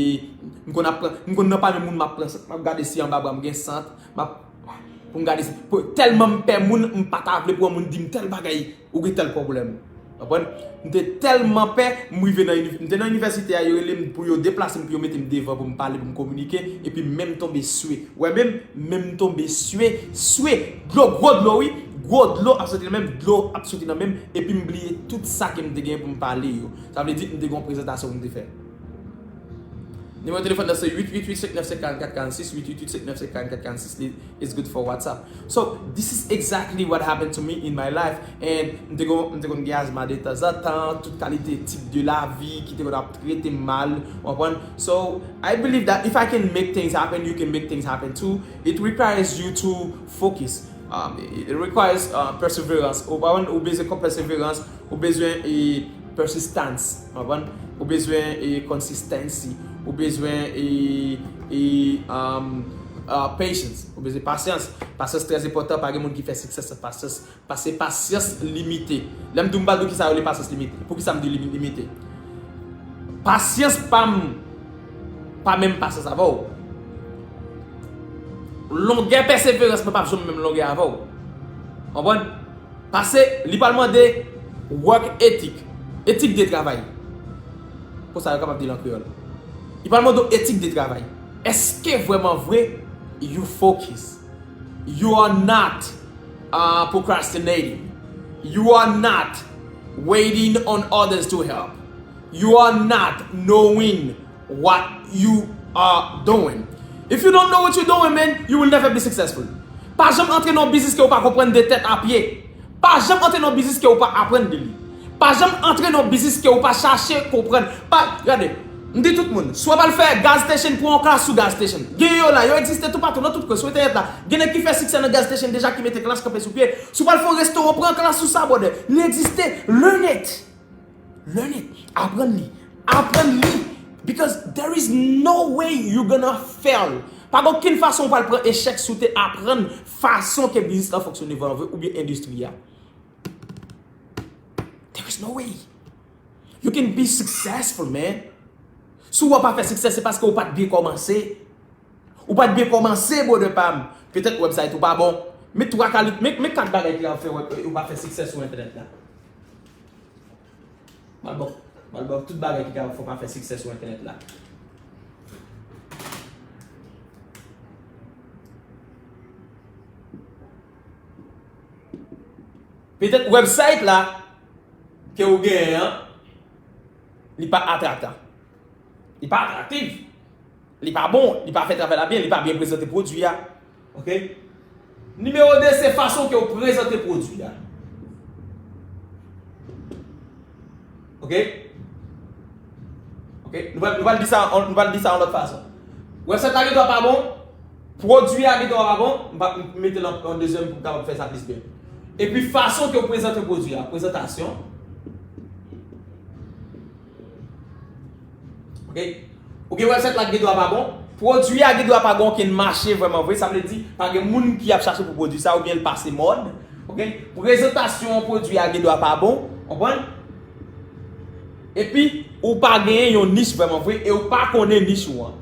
m konn ap pran, m konn nan pami moun, m ap pran sant, m ap gade si anba bra m gen sant, m ap, pou m gade si, pou, tèlman m pè moun, m pa ta vle pou yon moun di m tèl bagay, ou gen tèl pwoblèm. W konprann? M te tèlman pè, m rive nan inivè-, m te nan inivèsite a, yo rele m pou yo deplase m, pou yo mete m devan, pou m pale, pou m kominike, epi men m tonbe swe. Ou wè men m, men m tonbe swe, swe. Dlo, gwo dlo, wi. Gwo dlo ap soti nan men m, dlo ap soti nan men m, epi m bliye tout sa ke m te gen pou m pale yo. Sa vle di, m te gen yon prezantasyon pou m te fè. Nimewo telefòn nan se uit uit uit senk nèf senk karannkat karannsis, uit uit uit senk nèf senk karannkat karannsis, li, it's good for WhatsApp. So, this is exactly what happened to me in my life. And m te kon, m te konn gen azma de tanzantan, tout kalite tip de lavi ki te konn ap trete m mal, w konprann? So, I believe that if I can make things happen, you can make things happen too. It requires you to focus. Um, it requires, uh, perseverance. Ou pa konn, ou bezwen kon perseverance, ou bezwen, e, persistance, w konprann? Ou bezwen, e, consistency. Ou bezwen, e, e, um, uh, patience. Ou bezwen pasyans. Pasyans trè enpòtan, pa gen moun ki fè siksè san pasyans. Paske pasyans limite. Lè m di w, m pa di w kisa yo rele pasyans limite. Poukisa m di li limite? Pasyans pa m pa menm pasyans avè w. Longè pèseverans mwen p ap janm menm longè avè w. Konprann? Paske li pral mande work ethic, etik de travay. Konsa yo kapab di l an kreyòl. Li pral mande w etik de travay. Èske vrèman vre you focus? You are not, uh, procrastinating. You are not waiting on others to help. You are not knowing what you are doing. If you don't know what you're doing, man, you will never be successful. Pa janm antre nan yon biznis ke ou pa konprann de tèt a pye. Pa janm antre nan yon biznis ke ou pa aprann de li. Pa janm antre nan yon biznis ke ou pa chache konprann. Pa, gade, m di tout moun, si w pral fè gas station, pran yon klas sou gas station. Gen yo la, yo egziste toupatou, nan tout kwen, sou entènèt la. Gen nèg ki fè siksè nan gas station deja, ki mete klas kanpe sou pye. Si w pral fè yon restoran, pran klas sou sa, brother. Li egziste, learn it. Learn it. Aprann li. Aprann li. Because there is no way you gonna fail. Pa gen okenn fason ou pral pran echèk si w te aprann fason ke biznis lan fonksyone vrèman vre oubyen endistri a. There is no way. You can be successful, man. Si w pa fè siksè, se paske ou pa t byen kòmanse. Ou pa t byen kòmanse, brother pa m. Petèt website ou pa bon. Men twa kali-, men, men kat bagay ki ka fè w, ou pa fè siksè sou entènèt la. M al ba w, m al ba w tout bagay ki ka fè w pa fè siksè sou entènèt la. Petèt website la ke ou genyen an, li pa atraktan. Li pa atraktif. Li pa bon, li pa fè travay la byen, li pa byen prezante pwodui a. Oke? Nimewo de, se fason ke w prezante pwodui a. Ok? Ok? Nou pral, nou pral di sa, nou pral di sa yon lòt fason. Website la gen dwa pa bon, pwodui a gen dwa pa bon, m pa, m mete l an, an dezyèm pou m kapab fè sa plis byen. Epi fason ke w prezante pwodui a, prezantasyon. Ok? Ou gen website la ki gen dwa pa bon, pwodui a gen dwa pa gen okenn mache vrèman vre, sa vle di pa gen moun ki ap chache pou pwodui sa oubyen l pase mòd. Ok? Prezantasyon pwodui a gen dwa pa bon, konprann? Epi ou pa genyen yon nich vrèman vre e ou pa konnen nich ou an.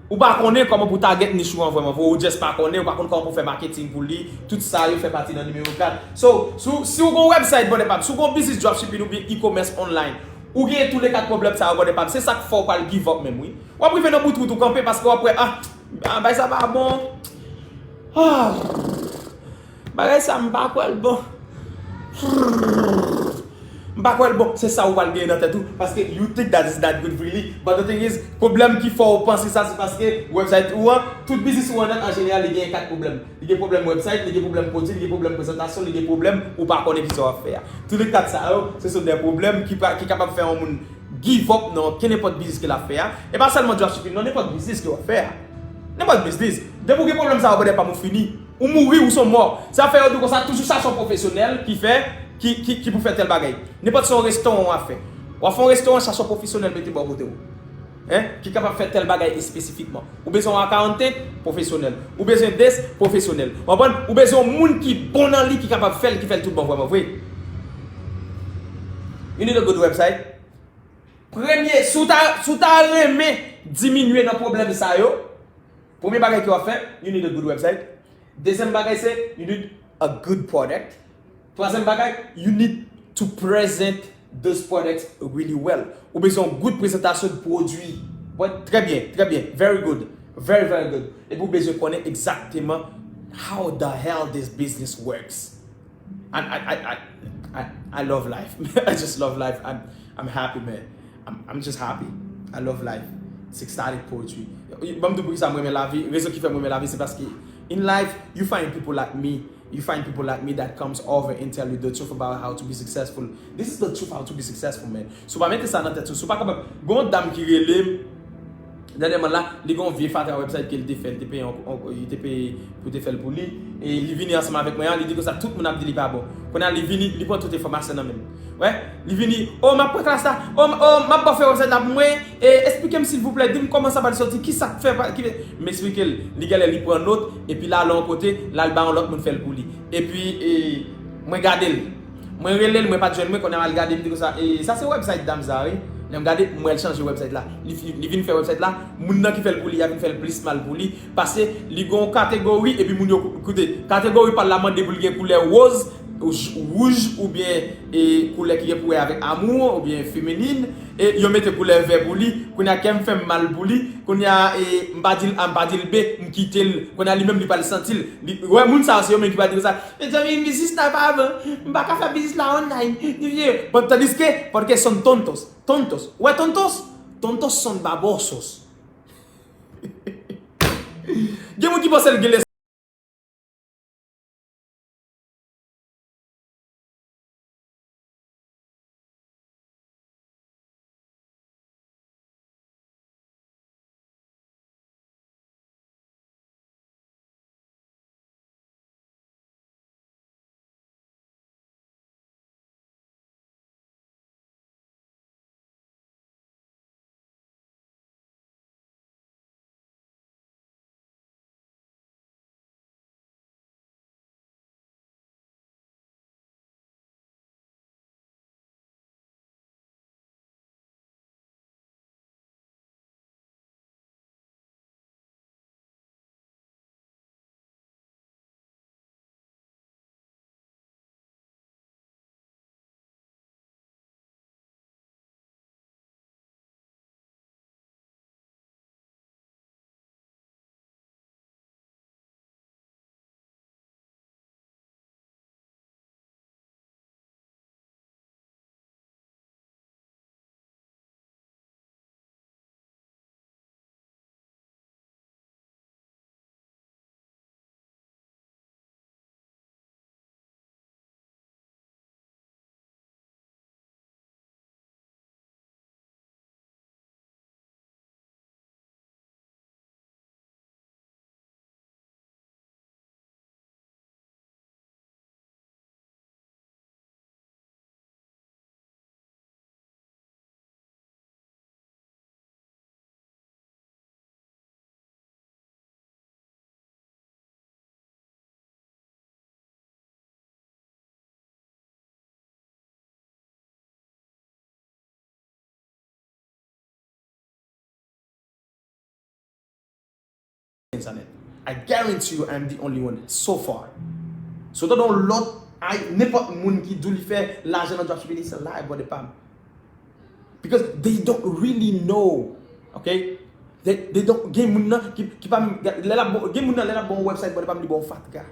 Ou pa konnen kòman pou target nich ou an vrèman vre, ou just pa konnen, ou pa konn kòman pou fè marketing pou li, tout sa yo fè pati nan nimewo kat. So, si w, si w gon website, brother pam, si w gon business dropshipping oubyen e-commerce online, ou gen tou le kat pwoblèm sa yo, brother pam, se sa k fè w pral give up menm, wi. W ap rive nan bout wout ou kanpe paske w ap wè, ah, ah, bagay sa pa bon. Ah. Bagay sa m pa kwè l bon. M pa kwè l bon. Se sa ou pral genyen nan tèt ou. Paske you think that is that good really. But the thing is, pwoblèm ki fè w panse sa, se paske website ou an, tout biznis ou an nèt, an jeneral, li genyen kat pwoblèm. Li gen pwoblèm website, li gen pwoblèm pwodui, li gen pwoblèm prezantasyon, li gen pwoblèm ou pa konnen kisa w ap fè a. Tou le kat sa yo, se sont des problèmes ki pa, ki kapab fè yon moun give up nan kenenpòt biznis ke l ap fè a. E pa sèlman dropshipping, non, nenpòt biznis ke w ap fè a. Nenpòt biznis. Depi w gen pwoblèm sa yo, brother pam, ou fini. Ou mouri, ou se yon mò. Sa fè yo di w konsa, toujou chache yon pwofesyonèl ki fè, ki, ki, ki pou fè tèl bagay. Nenpòt se yon restoran w ap fè. W ap fè yon restoran, chache yon pwofesyonèl mete bò kote w. Hein? Ki kapab fè tèl bagay espesifikman. Ou bezwen yon accountant, pwofesyonèl. Ou bezwen desk, pwofesyonèl. W konprann? Ou bezwen yon moun ki bon nan li, ki kapab fè l, ki fè l tout bon vrèman vre. You need a good website. Premye, si w ta, si w ta renmen diminye nan pwoblèm sa yo, premye bagay ke w ap fè, you need a good website. Dezyèm bagay se, you need a good product. Twazyèm bagay, you need to present those products really well. Ou bezwen yon good prezantasyon de pwodui. But, trè byen, trè byen. Very good. Very, very good. Epi ou bezwen konnen egzakteman how the hell this business works. I, I, I, I, I, I love life. I just love life. I'm, I'm happy, man. I'm, I'm just happy. I love life. It's exciting poetry. Ban m di w poukisa m renmen lavi. Rezon ki fè m renmen lavi, se paske in life, you find people like me. You find people like me that comes over and tell you the truth about how to be successful. This is the truth how to be successful, man. Si w pa mete sa nan tèt ou, si w pa kapab, gen yon dam ki rele m, dènyèman la, li gen yon vye fatra website ke li te fè, li te peye, yon- yon- li te peye pou te fè l pou li, e li vini ansanm avèk mwen an, li di konsa tout moun ap di li pa bon. Kounye a li vini, li pran tout enfòmasyon nan men m. Wè, li vini, oh, m ap pran klas la, oh, m- oh, m ap ba w fè website la pou mwen, e eksplike m silvouplè, di m kòman sa pral sòti, ki sa k fè, pa- ki, m eksplike l, li genlè li pran not, epi l ale yon kote, l al ba yon lòt moun fè l pou li. Epi, e, mwen gade l. Mwen rele l, mwen pa t jwenn mwen, kounye a l gade m, li di konsa, e, sa se website dam sa, wi. Lè m gade, m wè l chanje website la. Li, fi- li vin fè website la, moun nan ki fè l pou li a vin fè l plis mal pou li, paske li gon kategori, epi moun yo, koute, kategori pa l la mande pou l gen koulè woz, wouj, wouj, oubyen, e, koulè ki gen pou wè avèk amour, oubyen feminin, e yo mete koulè vè pou li, kounye a kè m fè m mal pou li, kounye a, e, m pa di l A, m pa di l B, m kite l, kounye a li menm li pral santi l, li, wè moun sa yo se yo menm ki pral di konsa, mezanmi, biznis la pa bon. M pa ka fè biznis la online. Li vye. Bon, tandiske, porque son tontos. Tontos. Wè tontos? Tontos son babosos. Gen moun ki panse l gen lespri. internet. I guarantee you I'm the only one so far. So tande yon lòt, ay, nenpòt moun ki di w li fè lajan nan dropshipping, it's a lie, brother pam. Because they don't really know. Okay? They, they don't, gen moun nan ki, ki pa, lè l ap bon, gen moun nan lè l ap bon website, brother pam, li bon fatka.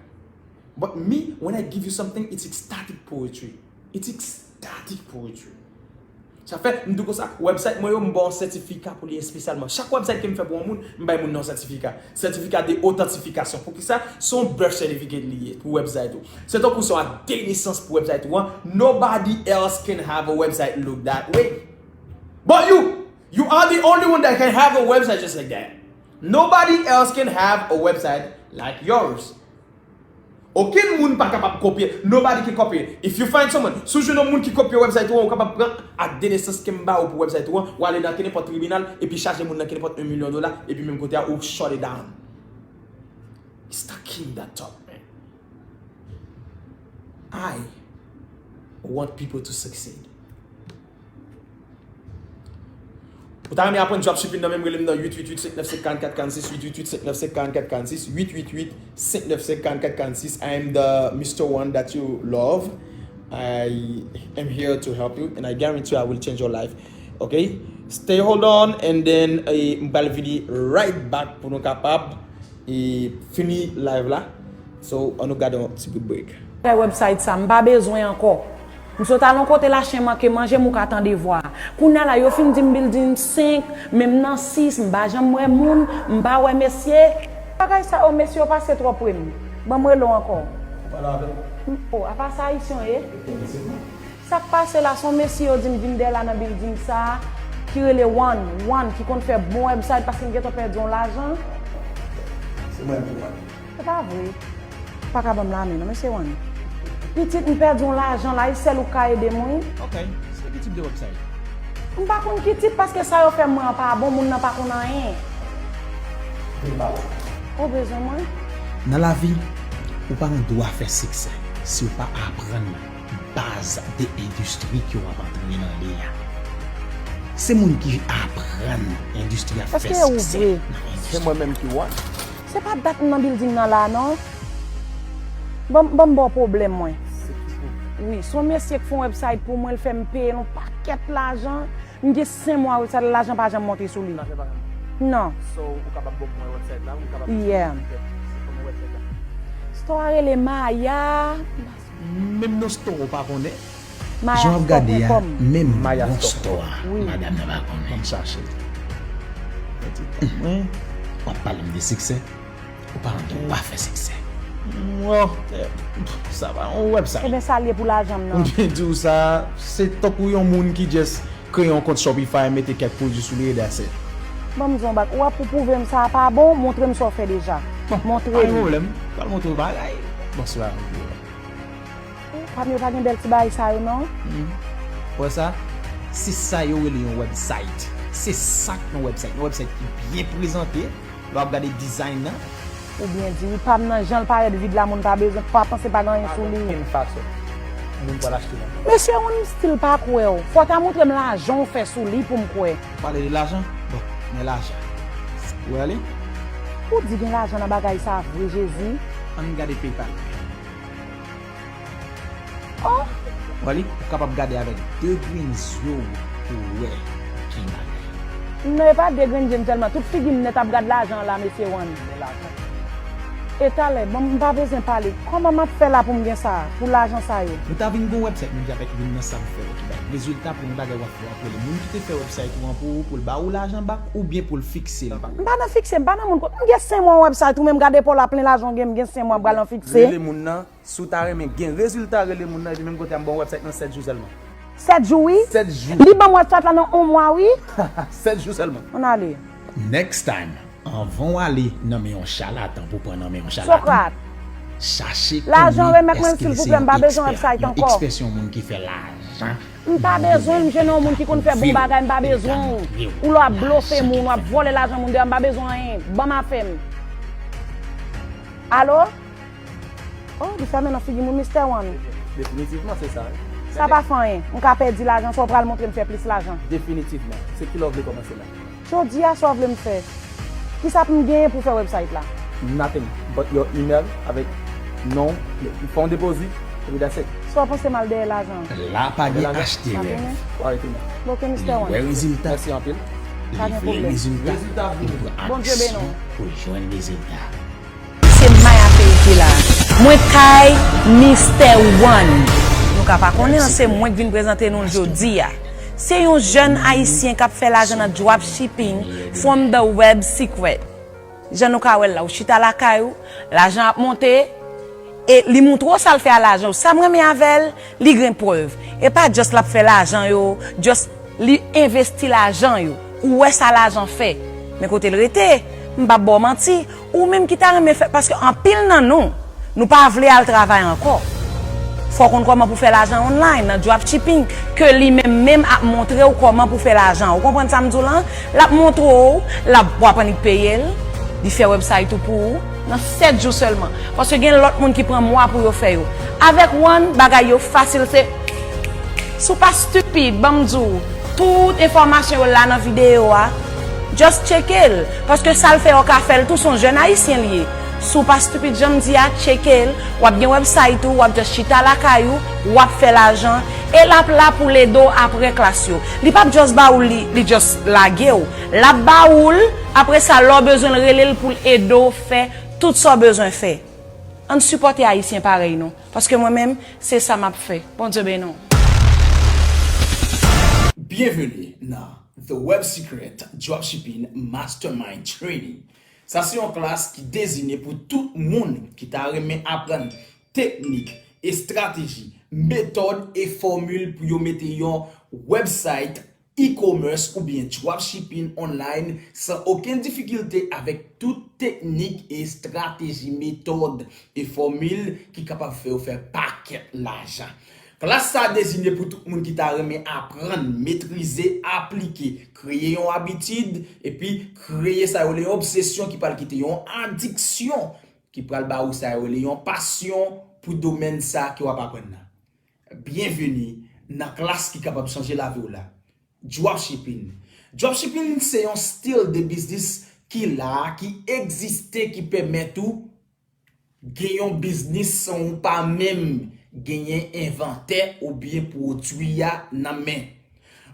But me, when I give you something, it's ecstatic poetry. It's ecstatic poetry. Sa fè, m di w konsa, website mwen yo, m ba w sètifika pou li espesyalman. Chak website ke m fè pou yon moun, m bay moun nan yon sètifika. Sètifika de otantifikasyon. Poukisa? Se yon birth certificate li ye pou website ou. Se tankou se yon ak de nesans pou website ou an. Nobody else can have a website look that way. But you, you are the only one that can have a website just like that. Nobody else can have a website like yours. Okenn moun pa kapab kopye. Nobody can copy it. If you find someone, si w jwenn yon moun ki kopye website ou an, ou kapab pran ak de nesans ke m ba ou pou website ou an, ou ale nan kenenpòt tribinal, epi chaje moun nan kenenpòt yon milyon dola, epi menm kote a, ou shut it down. It's the king that taught me. I want people to succeed. Ou ta renmen aprann dropshipping nan menm, rele m nan uit uit uit senk nèf senk karannkat karannsis, uit uit uit senk nèf senk karannkat karannsis, uit uit uit senk nèf senk karannkat karannsis. I am the Mister One that you love. I am here to help you and I guarantee you I will change your life. Okay? Stay hold on and then eh, m pral vini right back pou nou kapab e fini live la. So, ann nou gade yon ti bout break. Fè website sa, m pa bezwen ankò. M sot al yon kote lachen manke manje m ou ka tande vwa. Kounya la yo fin di m building senk, men m nan sis, m pa janm wè moun, m pa wè mesye. Bagay sa yo mesye yo pase twò pre m. Ban m rele w ankò. Pale avè m. Oh, apa sa ayisyen w ye? Definisyon. Sa k pase la, se yon mesye yo di m vin dèyè la nan building sa a, ki rele One, One, ki konn fè bon website paske m gentan pèdi yon lajan. Se mwen ki One. Se pa vre. Ou pa ka ban m lamen non, mesye One. Pitit, m pèdi yon lajan la, e sèl ou k ka ede m, wi. Ok, se ki tip de website? M pa konn ki tip paske sa yo fè mwen an pa bon, moun nan pa konn anyen. Vin ba ou. Ou bezwen mwen? Nan lavi, ou pa gen dwa fè siksè si w pa aprann baz de endistri ke w ap antre nan li a. Se moun ki aprann endistri a fè siksè nan endistri. Se mwen menm ki One. Se pa dat m nan building nan la non. Ban m, ban m ba w pwoblèm mwen. Wi, se yon mesye k fè yon website pou mwen, l fè m peye l yon pakèt lajan. M gen senk mwa website la, lajan pa janm monte sou li. Lajan pa janm monte? Non. So, ou kapab ban m website la? Ou kapab... Yeah. Kòman website la? Store a rele Maya. Menm non store ou pa konnen? Jan w ap gade a, menm non store a, madanm nan pa konnen. Ban m chache. Mwen, w ap pale m de siksè. Ou pa gen dwa fè siksè. Mwen, eh, sa pa yon website. Ebyen, sa l ye pou lajan m nan. M te di w sa, se tankou yon moun ki just kreye yon kont Shopify, mete kèk pwodui sou li, e that's it. Ban m di w yon bak, w ap pou pwouve m sa pa bon, montre m sa w fè deja. Montre m. Bon, pa gen pwoblèm. Pral montre w bagay. Bonswa. Pami yo pa gen bèl ti bagay sa yo non. Hmm. Ou wè sa? Se sa yo rele yon website. Se sa k yon website. Yon website ki byen prezante. Lè w ap gade design nan. Ou byen di wi, pa m nan jan l parèt vid la, moun pa bezwen, pa panse pa gen anyen sou li. Pa gen okenn fason moun pral achte nan men w. Mesye One, m still pa kwè w. Fò w ta montre m lajan w fè sou li pou m kwè. Pale de lajan? Bon, men lajan. Ou wè li? Ou di gen lajan nan bagay sa vre, Jezi? Ann gade PayPal. Oh! Wè li, ou kapab gade avèk de grenn zye w pou w wè ki bagay. Non, e pa de grenn je m sèlman. Tout figi m nèt ap gad lajan an la, mesye One. Men lajan. E talè, bon, m pa bezwen pale. Kòman m ap fè la pou m gen sa, pou lajan sa yo? Ou ta vin gon website, menm jan avèk youn nan sa m fè yo ki bay rezilta pou yon bagay w ap fè w ap rele moun ki te fè website ou an pou ou, pou l ba ou lajan back, oubyen pou l fikse l pou ou? M pa nan fikse, m pa nan moun kot. M gen senk mwa website ou menm gade pa w la plen lajan w gen, m gen senk mwa m pral nan fikse. Rele moun nan. Si w ta renmen gen rezilta, rele moun nan epi menm kote a m ba w website nan sèt jou sèlman. Sèt jou wi? Sèt jou. Li ban m website la nan yon mwa wi. Sèt jou sèlman. Ann ale. Next time, anvan w ale nan men yon chalatan pou pran nan men yon chalatan, Sokrat, chache konnen èske li se yon ekspè, yon ekspè, se yon moun ki fè lajan. M pa bezwen l, m jwenn yon moun ki konn fè bon bagay, m pa bezwen w. Ou la w ap blofe moun, w ap vòlè lajan moun deyò, m pa bezwen anyen. Ban m afè m. Alo? Oh, li fèmen nan figi moun, Mister One. Definitivman, se sa, wi. Sa pa fè anyen. M ka pèdi lajan, sa w pral montre m fè plis lajan. Definitivman. Se kilè w vle kòmanse la? Jodi a, sa w vle m fè? Kisa pou m genyen pou fè website la? Nothing but your email avèk non, fè yon depozit, epi that's it. Sa w panse m al dèyè lajan? La pa gen achte rèv. Li wè rezilta. Li vle rezilta. Li pran aksyon pou jwenn rezilta. Se Maya Fey ki la. Mwen kay Mister One. Nou ka pa konnen an, se mwen k vin prezante nou l jodi a. Se yon jèn ayisyen k ap fè lajan nan dropshipping from the web secret. Jan nou ka wè l la, ou chita lakay ou, lajan ap monte, e li moutre w sa l fè a lajan yo. Sa m renmen avè l, li gen prèv. E pa just l ap fè lajan yo, just li envesti lajan yo. Ou wè sa lajan fè. Men kote l rete, m p ap ba w manti, ou menm ki ta renmen fè, paske anpil nan nou, nou pa vle al travay ankò. Fò w konn kòman pou fè lajan online nan dropshipping, ke li menm menm ap montre w kòman pou fè lajan. Ou konprann sa m di w lan? L ap montre w, l ap, w ap annik peye l, li fè website ou pou ou nan sèt jou sèlman. Paske gen lòt moun ki pran mwa pou yo fè yo. Avèk One, bagay yo fasil, se si w pa stupid, ban m di w, tout enfòmasyon yo la nan videyo a. Just tcheke l, paske sa l fè yo ka fè l tou, se yon jèn ayisyen li ye. Si w pa stupid jan m di a, tcheke l, w ap gen website ou, w ap just chita lakay ou, w ap fè lajan, e l ap la pou l ede w apre klas yo. Li p ap just ba ou li, li just lage w. L ap ba ou l, apre sa lè w bezwen l rele l pou l ede w fè tout sa w bezwen fè. Ann sipòte ayisyen parèy nou, paske mwen menm, se sa m ap fè. Bondye beni w. Byenveni nan The Web Secret Dropshipping Mastermind Training. Sa se yon klas ki dezine pou tout moun ki ta renmen aprann teknik, estrateji, metòd e fòmil pou yo mete yon website, e-commerce oubyen dropshipping online san okenn difikilte avèk tout teknik, estrateji, metòd e fòmil ki kapab fè yo fè pakèt lajan. Klas sa a dezine pou tout moun ki ta renmen aprann, metrize, aplike, kreye yon abitid, epi kreye sa yo rele yon obsesyon ki pral kite yon adiksyon, ki pral ba ou sa yo rele yon pasyon pou domèn sa ke w ap aprann nan. Byenveni nan klas ki kapab chanje lavi w la. Dropshipping. Dropshipping se yon stil de biznis ki la, ki egziste, ki pèmèt ou gen yon biznis san ou pa menm genyen envantè oubyen pwodui a nan men.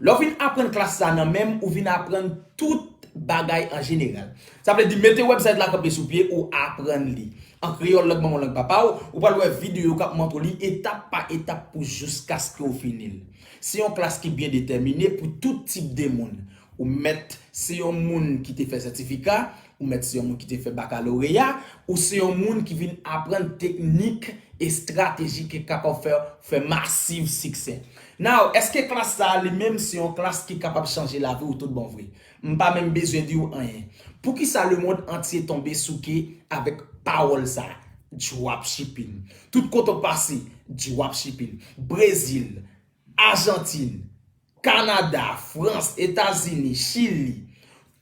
Lè w vin aprann klas sa nan men m, ou vin aprann tout bagay an jeneral. Sa vle di, mete website la kanpe sou pye, ou aprann li. An kreyòl, lang manman w, lang papa w, ou pral wè videyo k ap montre w li etap pa etap pou jiskaske w fini l. Se yon klas ki byen detèmine pou tout tip de moun. Ou mèt se yon moun ki te fè sètifika, ou mèt se yon moun ki te fè bakaloreya, ou se yon moun ki vin aprann teknik, estrateji ki kapab fè fè masiv siksè. Now, èske klas sa a li menm se yon klas ki kapab chanje lavi w tout bon vre? M pa menm bezwen di w anyen. Poukisa lemonn antye tonbe souke avèk pawòl sa a? Dropshipping. Tout kote w pase, dropshipping. Brezil, Ajantin, Kanada, Frans, Etazini, Chili,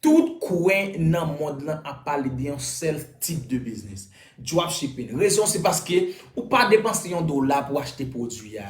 tout kwen nan mond lan ap pale de yon sèl tip de biznis, dropshipping. Rezon se paske ou pa depanse yon dola pou achte pwodui a.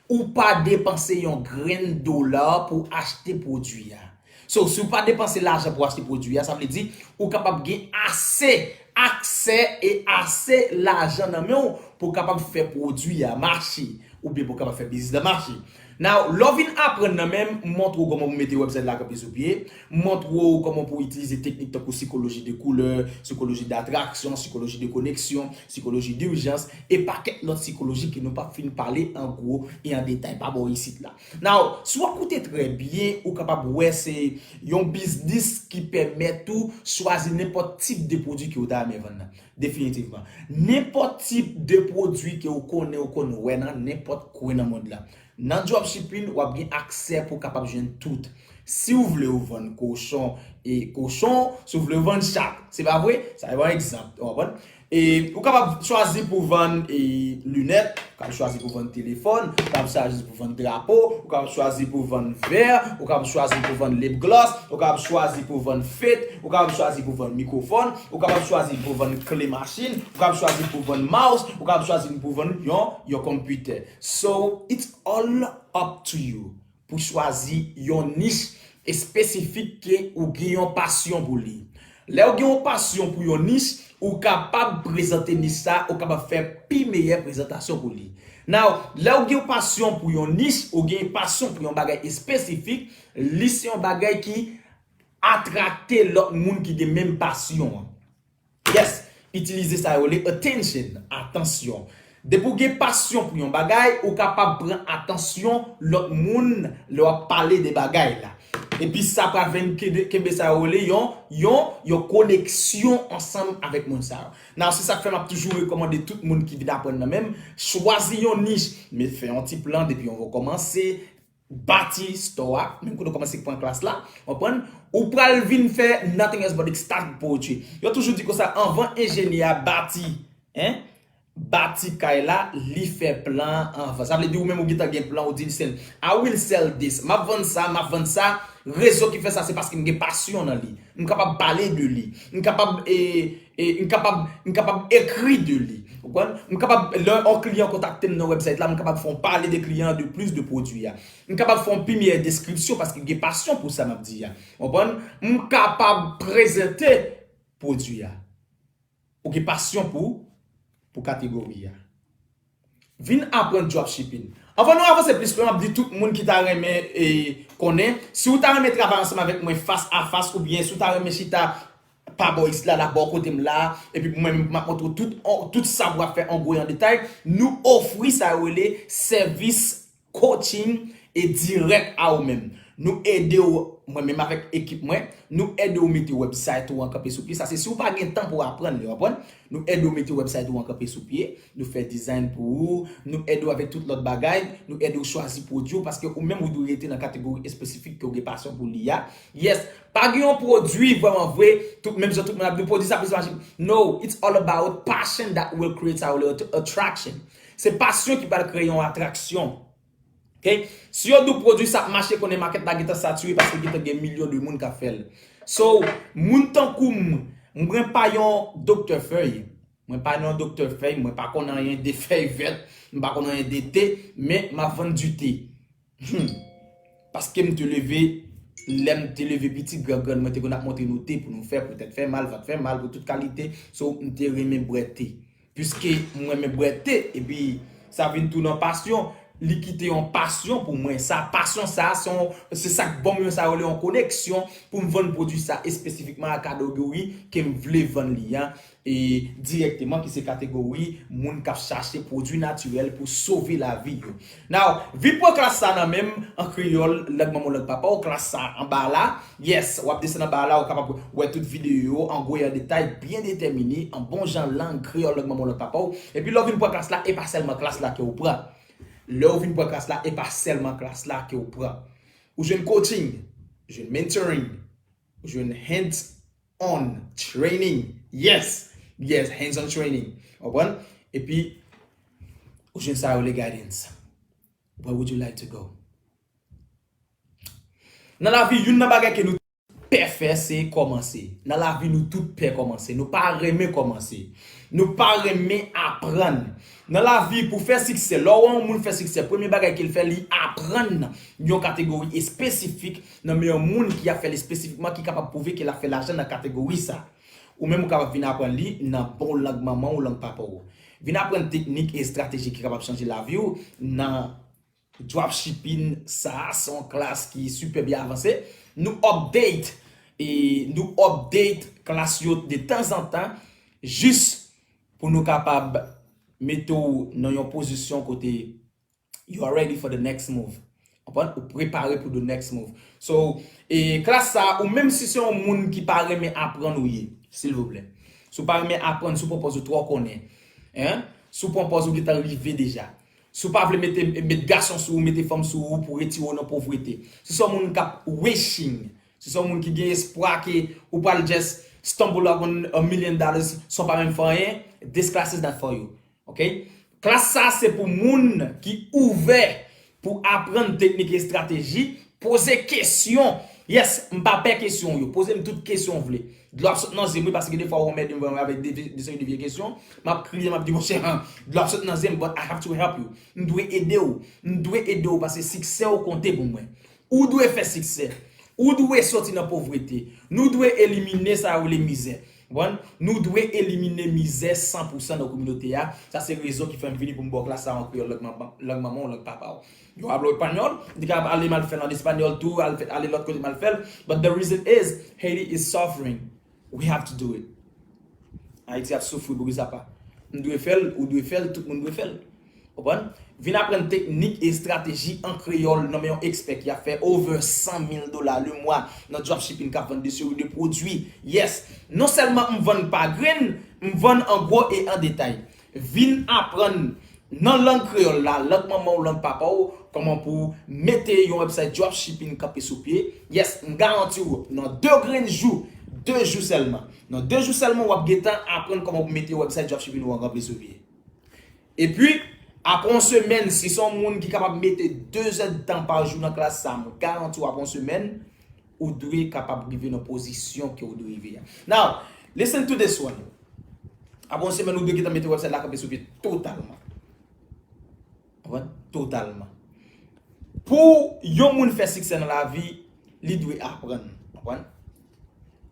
Ou pa depanse yon grenn dola pou achte pwodui a. So, si w pa depanse lajan pou achte pwodui a, sa vle di ou kapab gen ase aksè e ase lajan nan men w pou w kapab fè pwodui a mache, oubyen pou w kapab fè biznis la mache. Now, lè w vin aprann nan men m, m montre w kòman pou mete website la kanpe sou pye, m montre w kòman pou w itilize teknik tankou sikoloji de koulè, sikoloji datraksyon, sikoloji de koneksyon, sikoloji dijans, e pakèt lòt sikoloji ke nou p ap fin pale an gwo e an detay pa bò isit la. Now, si w ap koute trè byen, ou kapab wè se yon biznis ki pèmèt ou chwazi nenpòt tip de pwodui ke w ta renmen vann nan. Definitivman. Nenpòt tip de pwodui ke w konnen, ou konn wè nan nenpòt kwen nan mond lan. Nan dropshipping, w ap gen aksè pou w kapab jwenn tout. Si w vle w vann kochon e kochon, si w vle w vann chat, se pa vre? Sa se yon egzanp, w konprann? E ou kapab chwazi pou vann e linèt, ou kapab chwazi pou vann telefòn, ou kapab chwazi pou vann drapo, ou kapab chwazi pou vann vè, ou kapab chwazi pou vann lip gloss, ou kapab chwazi pou vann fed, ou kapab chwazi pou vann mikwofòn, ou kapab chwazi pou vann kle machin, ou kapab chwazi pou vann mouse, ou kapab chwazi pou vann yon yon konpitè. So, it's all up to you pou chwazi yon nich espesifik ke ou gen yon pasyon pou li. Lè w gen yon pasyon pou yon nich, ou kapab prezante nich sa, ou kapab fè pi meyè prezantasyon pou li. Now, lè w gen yon pasyon pou yon nich, ou gen pasyon pou yon bagay espesifik, li se yon bagay ki atrakte lòt moun ki gen menm pasyon an. Yes, itilize sa yo rele attention, atansyon. Depi w gen pasyon pou yon bagay, ou kapab pran atansyon lòt moun lè w ap pale de bagay la. Epi sa pral vin kenbe sa yo rele yon, yon, yon koneksyon ansanm avèk moun sa yo. Now, se sa k fè m ap toujou rekòmande tout moun ki vin aprann nan menm, chwazi yon nich, men fè yon ti plan depi yon kòmanse, bati store a, menm kote w kòmanse pran klas la, w konprann? Ou pral vin fè nothing else but extract poetry. Yo toujou di konsa, anvan enjenyè a bati, en, bati kay la, li fè plan anvan. Sa vle di ou menm ou gentan gen plan, ou di l sèl, I will sell this. M ap vann sa, m ap vann sa. Rezon ki fè sa, se paske m gen pasyon nan li. M kapab pale de li. M kapab, e, e, m kapab, m kapab ekri de li. Ou konprann? M kapab, lè yon kliyan kontakte m nan website la, m kapab fè yon pale de kliyan an, de plis de pwodui a. M kapab fè yon pi meyè deskripsyon paske m gen pasyon pou sa m ap di a. Ou konprann? M kapab prezante pwodui a. Ou gen pasyon pou, pou kategori a. Vin aprann dropshipping. Anvan nou avanse plis lwen, m ap di tout moun ki ta renmen, e, konnen, si w ta renmen travay ansanm avèk mwen fas a fas, oubyen si w ta renmen chita pa bò isit la, la bò kote m la, epi pou mwen menm, m ap montre w tout, tout sa pou w ap fè an gwo e an detay, nou ofri sa yo rele sèvis coaching e dirèk a ou menm. Nou ede w, mwen menm avèk ekip mwen, nou ede w mete website ou an kanpe sou pye. Sa se si w pa gen tan pou aprann li, w konprann? Nou ede w mete website ou an kanpe sou pye, nou fè design pou ou, nou ede w avèk tout lòt bagay, nou ede w chwazi pwodui w, paske ou menm ou dwe rete nan kategori espesifik ke w gen pasyon pou li a. Yes, pa gen yon pwodui vrèman vre, tout, menm jan tout moun ap di pwodui sa plis mache. No, it's all about passion that will create our attraction. Se pasyon ki pral kreye yon atraksyon. Ok? Si yo di w pwodui sa ap mache, konnen makèt la gentan satire paske gentan gen milyon de moun k ap fè l. So, moun tankou m, mwen pa yon doktè fèy. Mwen pa yon doktè fèy, mwen pa konn anyen de fèy vèt, m pa konn anyen de te, men m ap vann di te. Hmm. Paske m te leve, lè m te leve piti, gran grann mwen te konn ap montre nou te pou nou fè, pou tèt fè mal, vant fè mal, pou tout kalite. So, m te renmen bwè te. Piske m renmen bwè te, epi sa vin tou nan pasyon, li kite yon pasyon pou mwen. Sa, pasyon sa, se yon, se sa k ban m yon sa yo rele yon koneksyon pou m vann pwodui sa espesifikman a kategori ke m vle vann li a, e dirèkteman, ki se kategori moun k ap chache pwodui natirèl pou sove lavi yo. Now, vin pran klas sa nan men m an kreyòl, lang manman w, lang papa w, klas sa anba la. Yes, w ap desann anba la, ou kapab wè tout videyo yo an gwo e an detay, byen detèmine, an bon jan lang kreyòl, lang manman w, lang papa w. Epi lè w vin pran klas la, e pa sèlman klas la ke w pran. Lè w vin pran klas la, e pa sèlman klas la ke w pran. Ou jwenn coaching, ou jwenn mentoring, ou jwenn hands on training. Yes, yes, hands on training. Ou konprann? Epi, ou jwenn sa yo rele guidance. Where would you like to go? Nan lavi, youn nan bagay ke nou pè fè, se kòmanse. Nan lavi, nou tout pè kòmanse. Nou pa renmen kòmanse. Nou pa renmen aprann. Nan lavi, pou fè siksè, lè w wè yon moun fè siksè, premye bagay ke l fè, li aprann yon kategori espesifik nan men yon moun ki ap fè l espesifikman, ki kapab pwouve ke l ap fè lajan nan kategori sa. Ou menm ou kapab vin aprann li nan bon lang manman w, lang papa w. Vin aprann teknik e estrateji ki kapab chanje lavi w nan dropshipping. Sa, se yon klas ki sipè byen avanse. Nou update, e nou update klas yo de tanzantan, jis pou nou kapab mete w nan yon pozisyon kote you are ready for the next move. Konprann? Ou prepare pou the next move. So, e klas sa, ou menm si se yon moun ki pa renmen aprann ou ye, silvouplè. Si w pa renmen aprann, si w pran pòz ou twò konnen, en? Si w pran pòz ou gentan rive deja. Si w pa vle mete, met gason sou ou, mete fanm sou ou pou retire w nan povrete. Si se yon moun k ap wishing, si se yon moun ki gen espwa ke ou pral just stumble upon a million dollars san w pa menm fè anyen, this class is not for you. Ok? Klas sa se pou moun ki ouvè pou aprann teknik e estrateji, poze kesyon. Yes, m pa pè kesyon w yo. Poze m tout kesyon w vle. Dlo ap sot nan zye m wi, paske gen de fwa w anmède m vrèman avèk de, de seri de vye kesyon. M ap kriye, m ap di, monchè, dlo ap sot nan zye m, but I have to help you. M dwe ede w. M dwe ede w paske siksè w konte pou mwen. Ou dwe fè siksè. Ou dwe soti nan povrete. Nou dwe elimine sa yo rele mizè. Konprann? Nou dwe elimine mizè san pou san nan kominote a. Sa se rezon ki fè m vini pou m ba w klas sa an kreyòl, lang manman, lang manman w, lang papa w. Yo ap panyòl, ou te ka ale m al fè l an espanyòl tou, al fè, ale lòt kote m al fè l. But the reason is, Haiti is suffering. We have to do it. Ayiti ap soufri, poukisa pa? M dwe fè l, ou dwe fè l, tout moun dwe fè l. Konprann? Vin aprann teknik e estrateji an kreyòl nan men yon ekspè ki ap fè over san mil dola le mwa nan dropshipping k ap vann de seri de pwodui. Yes! Non sèlman m vann pa grenn, m vann an gwo e an detay. Vin aprann nan lang kreyòl la, lang manman w, lang papa w, kòman pou w mete yon website dropshipping kanpe sou pye. Yes, m garanti w, nan de grenn jou, de jou sèlman. Nan de jou sèlman, w ap gentan aprann kòman pou w mete website dropshipping ou an kanpe sou pye. Epi, apre yon semèn, si se yon moun ki kapab mete de zèdtan pa jou nan klas sa, m garanti w apre yon semèn, ou dwe kapab rive nan pozisyon ke ou dwe rive a. Now, listen to this one. Apre yon semèn, ou dwe gentan mete website la kanpe sou pye totalman. Konprann? Totalman. Pou yon moun fè siksè nan lavi, li dwe aprann. Konprann?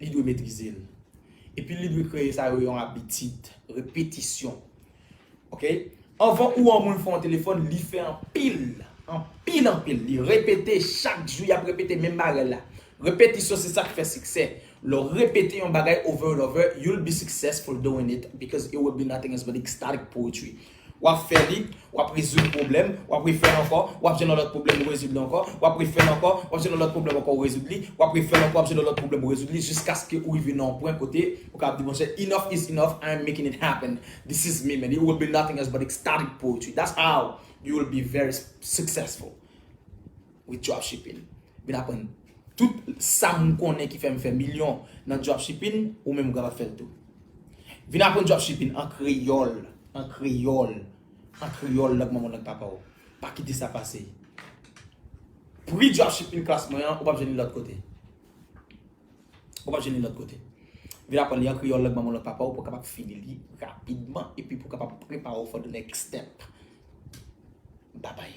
Li dwe metrize l. Epi li dwe kreye sa yo yon abitid, repetisyon. Ok? Anvan ou an moun fè yon telefòn, li fè anpil, anpil, anpil. Li repete chak jou, y ap repete menm bagay la. Repetisyon se sa k fè siksè. Lè w repete yon bagay over and over, you'll be successful doing it because it will be nothing else but ecstatic poetry. W ap fè li, w ap rezoud pwoblèm, w ap refè l ankò, w ap jwenn yon lòt pwoblèm, ou rezoud li ankò, w ap refè l ankò, w ap jwenn yon lòt pwoblèm ankò, ou rezoud li, w ap refè l ankò, w ap jwenn yon lòt pwoblèm, ou rezoud li, jiskaske ou rive nan yon pwen kote ou kapab di, monchè, enough is enough, I am making it happen. This is me, man. It will be nothing else but ecstatic poetry. That's how you will be very s- successful with dropshipping. Vin aprann tout sa m konnen ki fè m fè milyon nan dropshipping, ou menm ou kapab fè l tou. Vin aprann dropshipping an kreyòl, an kreyòl, an kreyòl, lang manman w, lang papa w. Pa kite sa pase. Pri dropshipping klas mwen an, ou p ap jwenn li lòt kote. Ou p ap jwenn li lòt kote. Vin aprann li an kreyòl, lang manman w, lang papa w, pou w kapab fini li rapidman, epi pou w kapab prepare w for the next step. Babay.